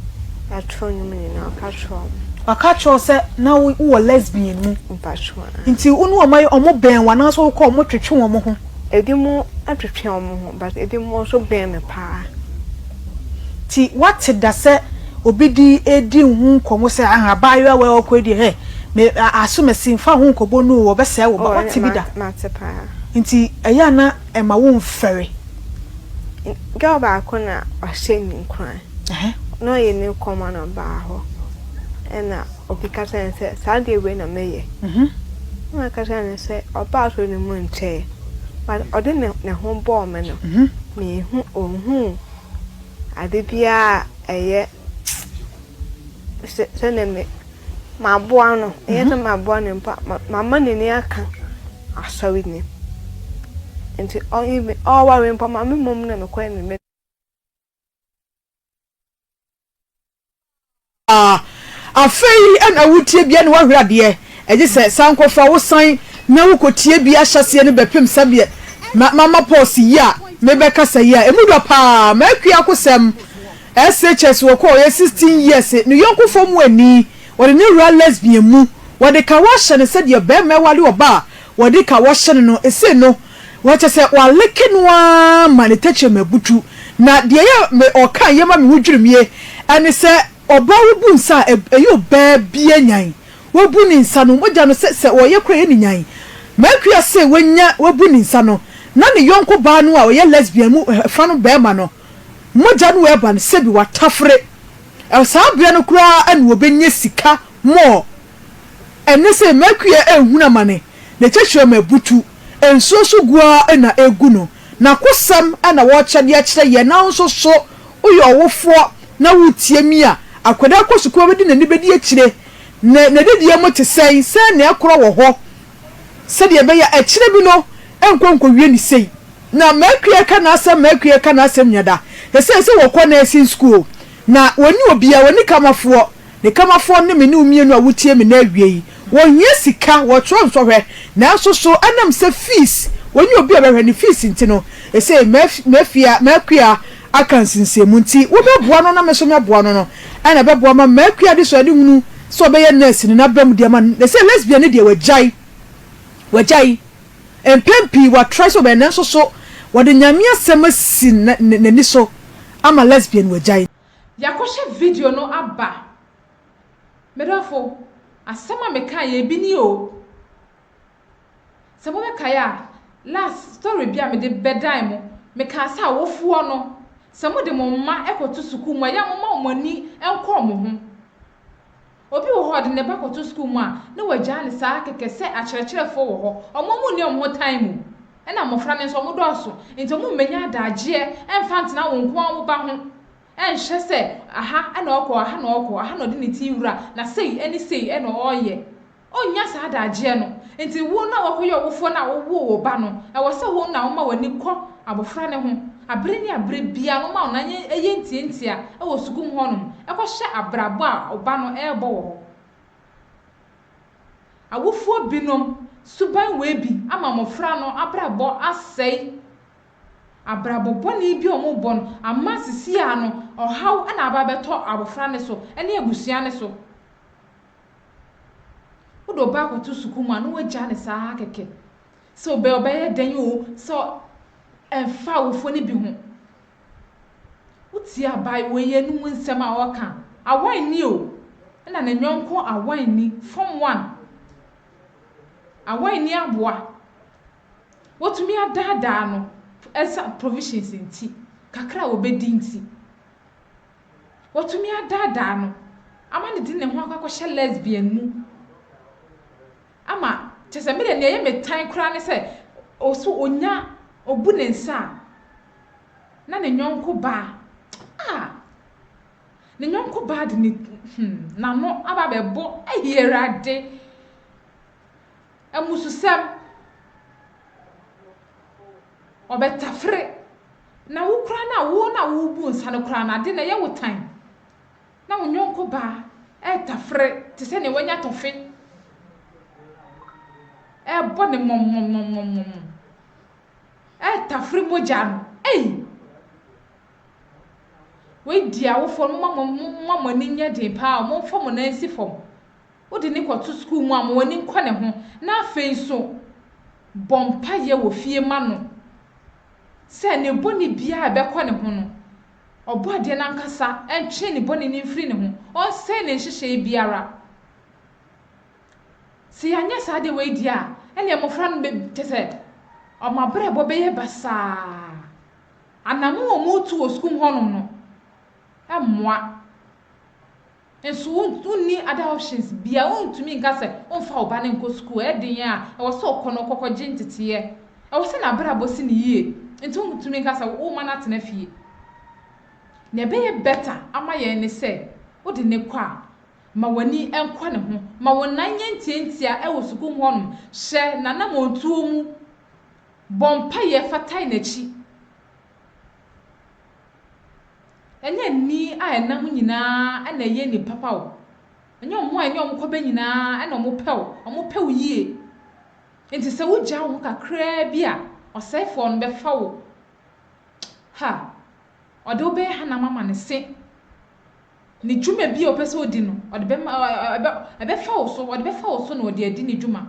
to nnwom nyinaa ɔka kyerɛ wɔn. Waka akyerɛ wo sɛ na wo wɔ lesbian mu. Mpakyɛw aah. Nti wo ne wɔn ayɛ wɔn bɛn wo anaasɛ wokɔ wɔn twetwe wɔn ho? Ebinom twetwe wɔn ho but ebinom nso bɛn me paa. Nti woate da sɛ obi de redi wo ho nkɔmmɔ sɛ ah abaayewa wei a ɔkɔ yi deɛ hɛ me asomasi mfa wo ho nkɔbɔ no o ɔbɛsɛe wo ba Oh woate bi da? mate paa. Nti ɛyɛ a na ɛma wo mfɛre? Girl baako na ɔhyɛ me nkuran. Na ɔyɛ ne kɔma na ɔbaa hɔ. Ɛna obi ka kyerɛ no sɛ saa deɛ wei na meyɛ. Na maka kyerɛ no sɛ ɔbaa asɔre no mu nkyɛe. But ɔde ne ne ho bɔɔ me no, menhu ɔnhuu ade biara a ɛyɛ sɛ sɛdeɛ me maboa no. Ɛnyɛ sɛ maboa no mpo a, mama n'ani aka asɔre no mu. Nti ɔware mpo ma me mmom na mekɔyɛ ne me. Afei na wotie bia na woahwere adeɛ, ɛgye sɛ sankɔfa wosan na wokɔtie bia ahyɛseɛ no bɛpem sɛdeɛ mama pause yi a mebɛkasa yi a, ɛmu dɔ paa. M'akua akosɛm SHS wɔkɔ ɔyɛ 16 years ne yɔnkofoɔ mu ani wɔde no wura lesbian mu wɔde kawa ahyɛ no sɛdeɛ barima ɛware ɔbaa a wɔde kawa hyɛ no no ɛsei no Kyerɛ sɛ wɔaleke no ara ma ne tɛkyerɛma abutu. Na deɛ ɛyɛ me ɔka yɛ ma me ho dwiri me ne sɛ ɔbaa wobu nsa a ɛyɛ ɔbaa biara nyan. Wabu ne nsa no mogya no sɛ sɛ ɔyɛ koraa ɛyɛ ne nyan. M'akua se wanya wabu ne nsa no na ne yɔnko baa no a ɔyɛ lesbian mu fa no barima no mogya no ɛba no sɛbi watafere. Saa berɛ no koraa na wɔbɛnya sika more. Ɛne sɛ m'akua rehunu amane, ne tɛkyerɛma abutu, nsuo so gu ara na ɛregu no. N'akosɛm na wɔrekyɛ de akyerɛ yɛn, nanso so woyɛ ɔwofoɔ na woretie me a, akwadaa kɔ sukuu a wobɛdi n'ani bɛdi akyire, na n'adidie mu te sɛn, sɛn na ɛkorɔ wɔ hɔ, sɛdeɛ ɛbɛyɛ a akyire bi no ɛnkɔ nkɔwie ne sei. Na m'akua reka n'asɛm, m'akua reka n'asɛm nya da. Seesei sɛ wɔkɔ nursing school, na wɔnni obiara, wɔnni kamafoɔ, Ne kamafoɔ ne me ne wo mmienu a wotie me nnɛ awia yi. Wɔhia sika, wɔtwerɛ nsɔhwɛ, nanso so ɛnam sɛ fees, wɔnni obi a ɔbɛhwɛ ne fees nti no, ɛsei m'afia, m'akua aka nsensanmu nti wobɛboa no na me nso mɛboa no no ɛna ɛbɛboa ma m'akua adesuadehunu sɛ ɔbɛyɛ nurse no n'aba mu de ama no. Ɛsei lesbian no deɛ wagyae, wagyae. Mpɛn pii watrae sɛ ɔbɛyɛ nanso so wɔde Nyame asɛm asi n'ani so ama lesbian wagyae. Yɛakɔhwɛ video no aba. Me dɔfo, asɛm a mekaeɛ ebi nie o. Sɛ mobɛkae a, last story bi a mede bɛdan mo, mekaa sɛ awofoɔ no, sɛ mode mo mma kɔto sukuu mu a, ɛyɛ a momma wɔn ani nkɔ wɔn ho. Obi wɔ hɔ a, ɔde ne ba kɔto sukuu mu a, na wagyaa no saa kɛkɛ sɛ akyerɛkyerɛfoɔ wɔ hɔ. Wɔn a wɔnni wɔn ho time o. Ɛna mmɔfra no nso, wɔdɔɔso. Nti wɔmmɛnya adagyeɛ mfa ntena wo nko ara wo ba ho nhwɛ sɛ aha na ɔkɔ, aha na ɔkɔ, aha na ɔde ne ti wura, na sei ne sei na ɔreyɛ. Ɔnnya saa adagyeɛ no. Nti wo no a woakɔyɛ ɔwofoɔ no a wowoo wo ba no, ɛwɔ sɛ wo na woma w'ani kɔ abɔfra no ho abere ne abere biara no, woma wo nan yɛ ntiantia wɔ sukuu mu hɔnom kɔhwɛ abrabɔ a wo ba no rebɔ wɔ hɔ. Awofoɔ binom suban wei bi ama mmɔfra no abrabɔ asɛe. Abrabɔ bɔne bi a wɔrebɔ no ama sisi ara no ɔhaw na aba abɛtɔ abɔfra no so ne abusua no so. Wode wo ba akɔto sukuu mu a na woagya no saa ara kɛkɛ. Sɛ ɔbɛ ɔbɛyɛ dɛn o, sɛ ɛmfa awofoɔ no bi ho. Wotie abaayewa yi anum nsɛm a ɔreka a, awan ni o, ɛna ne yɔnko awan ni, form one. Awan ni aboa. Watumi adaadaa no ɛsa provisions nti, kakra a wɔbɛdi nti. Watumi adaadaa no ama no de ne ho akɔ akɔhyɛ lesbian mu ama kyerɛ sɛ me deɛ nea ɛyɛ me tan koraa ne sɛ ɔso ɔnya ɔbu ne nsa a na ne yɔnko baa ah ne yɔnko baa de ne hmm n'ano aba abɛbɔ ayi awurade amususɛm ɔbɛtafere Na wo koraa no a wo na worebu nsa no koraa no, ade no ɛyɛ wo tan. Na wo yɔnko baa retafere te sɛ nea wanya tɔfe rebɔ ne mɔmmɔmmɔmmɔmmɔ retafere mogya no. Ei! Wei di awofoɔ no, momma momma mo ani nyɛ den paa, momfa mo nan nsi fam. Wode no kɔto sukuu mu a, ma w'ani nkɔ ne ho. Na afei nso, bɔ mpaeɛ wɔ fie ma no. Sɛ ne bɔne biara a ɛbɛkɔ ne ho no, Ɔbɔadeɛ no ankasa ntwe ne bɔne no mfiri ne ho, ɔnsɛe ne nhyehyɛeɛ biara. Sɛ yɛanyɛ saa adeɛ wei deɛ a, ɛnneɛ mmɔfra no bɛ, kyerɛ sɛ, wɔn abrabɔ bɛyɛ basaa. Anamon a wɔretu wɔ sukuu mu hɔnom no mmoa. Nso wonni other options biara, wontumi nka sɛ womfa wo ba no nkɔ sukuu. Ɛyɛ den a, ɛwɔ sɛ ɔkɔ na ɔkɔkɔgye nteteeɛ. Ɛwɔ sɛ n'abrabɔ si no yie. Nti wontumi nka sɛ woma no atena fie. Nea ɛbɛyɛ better ama yɛn ne sɛ wode no kɔ a, ma w'ani nkɔ ne ho. Ma wo nan nyɛ ntiantia wɔ sukuu mu hɔnom. Hyɛ n'anammɔntuo mu. Bɔ mpaeɛ fa tae n'akyi. Ɛnyɛ ani a ɛnam nyinaa na ɛyɛ ani papa o. Ɛnyɛ wɔn a ɛne wɔn kɔbɛ nyinaa na wɔpɛ wo. Wɔpɛ wo yie. Nti sɛ wogyaa wo ho kakraa bi a, ɔsɛefoɔ no bɛfa wo. Ha! Ɔde wo bɛyɛ hanam ama ne se. Ne dwuma bi a ɔpɛ sɛ ɔdi no, ɔde bɛma ɛbɛ ɛbɛfa wo so, ɔde bɛfa wo so na ɔde adi ne dwuma.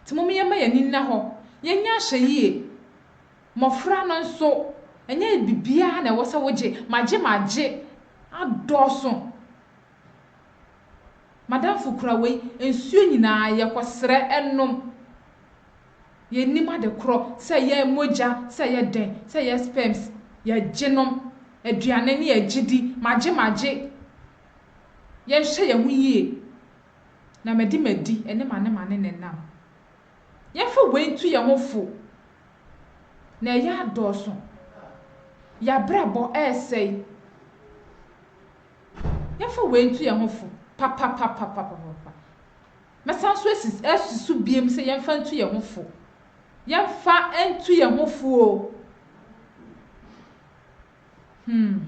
Nti mom yɛmma yɛn ani nna hɔ. Yɛnyɛ ahwɛyie. Mmɔfra no nso, ɛnyɛ biribiara na ɛwɔ sɛ wogye. Magye magye adɔɔso. M'adamfo kura wei, nsuo nyinaa yɛkɔsrɛ nom. Yɛnnim ade korɔ, sɛ ɛyɛ mogya, sɛ ɛyɛ dɛn, sɛ ɛyɛ sperms, yɛgye nom. Aduane ne yɛgye di, magye magye. Yɛnhwɛ yɛn ho yie. Na madi madi, ɛne mane mane na ɛnam. Yɛmfa wei ntu yɛn ho fo. Na ɛyɛ adɔɔso. Yɛabrabɔ ɛresɛe. Yɛmfa wei ntu yɛn ho fo papapapapapa. Mɛsan so asi asi so biem sɛ yɛmfa ntu yɛn ho fo. Yɛmfa ntu yɛn ho fo o. Hmm.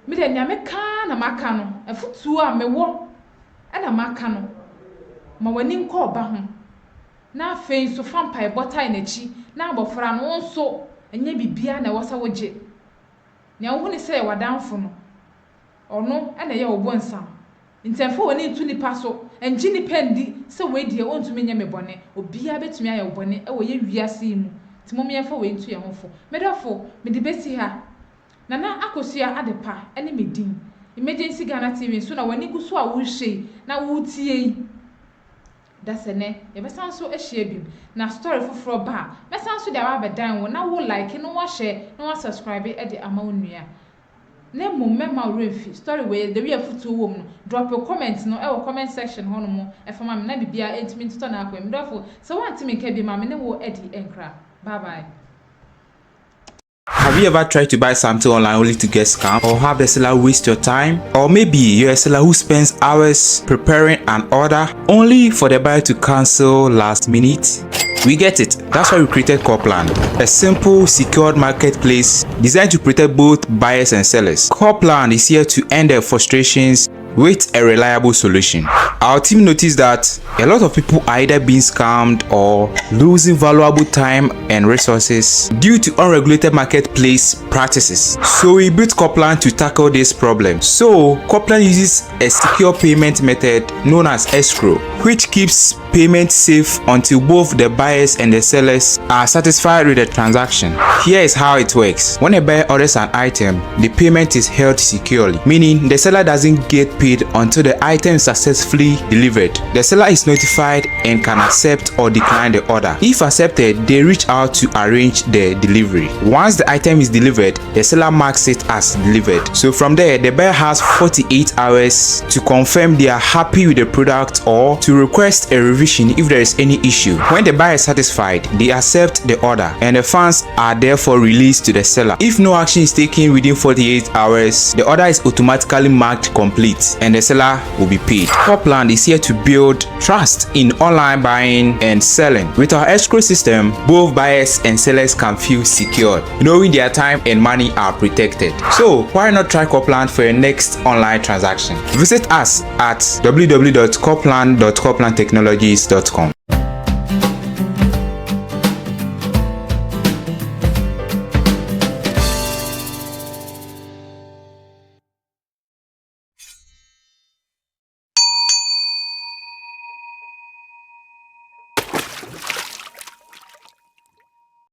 Me deɛ nea meka ara na maka no. Afotuo a mewɔ na maka no. Ma w'ani nkɔ ɔba ho. Na afei nso fa mpaebɔ tae n'akyi. Na abɔfra no, wo nso, ɛnyɛ biribiara na ɛwɔ sɛ wogye. Nea wohu ne sɛ ɛyɛ w'adamfo no, ɔno na ɛyɛ wo bonsam. Nti ɛmfa w'ani nto nnipa so. Ngye nnipa ndi sɛ wei deɛ ɔntumi nyɛ me bɔne. Obiara bɛtumi ayɛ wo bɔne wɔ yɛ wiase yi mu. Nti mom yɛmfa wei nto yɛn ho fo. Me dɔfo, mede bɛsi ha. Nana Akosua Adepa ne me din. Emergency Ghana TV nso na w'ani gu so a worehwɛ yi na woretie yi. Dasɛ nɛ yɛbɛsan so ahyia biom. Na story foforɔ ba a, mɛsan so de aba abɛdan wo na wo like na woahyɛ na woasubscribe de ama wo nua. Na mmom mɛmma wo werɛ mfi story wei, the way afotuo wɔ mu no, drop your comment no wɔ comment section hɔ nom fa ma me na biribiara ntumi ntotɔ n'akwan mu. Me dɔfo, sɛ woante me nka biom a, me ne wo adi nkra. Bye bye. Have you ever tried to buy something online only to get scammed or have the seller waste your time? Or maybe you're a seller who spends hours preparing an order only for the buyer to cancel last minute? We get it. That's why we created Coplan, a simple, secured marketplace designed to protect both buyers and sellers. Coplan is here to end their frustrations with a reliable solution. Our team noticed that a lot of people are either being scammed or losing valuable time and resources due to unregulated marketplace practices. So we built Coplan to tackle this problem. So Coplan uses a secure payment method known as escrow, which keeps payment safe until both the buyers and the sellers are satisfied with the transaction. Here is how it works. When a buyer orders an item, the payment is held securely, meaning the seller doesn't get paid until the item is successfully delivered. The seller is notified and can accept or decline the order. If accepted, they reach out to arrange the delivery. Once the item is delivered, the seller marks it as delivered. So from there, the buyer has 48 hours to confirm they are happy with the product or to request a revision if there is any issue. When the buyer is satisfied, they accept the order and the funds are therefore released to the seller. If no action is taken within 48 hours, the order is automatically marked complete and the seller will be paid. Copland is here to build trust in online buying and selling. With our escrow system, both buyers and sellers can feel secured, knowing their time and money are protected. So why not try Copland for your next online transaction? Visit us at www.copland.coplandtechnologies.com.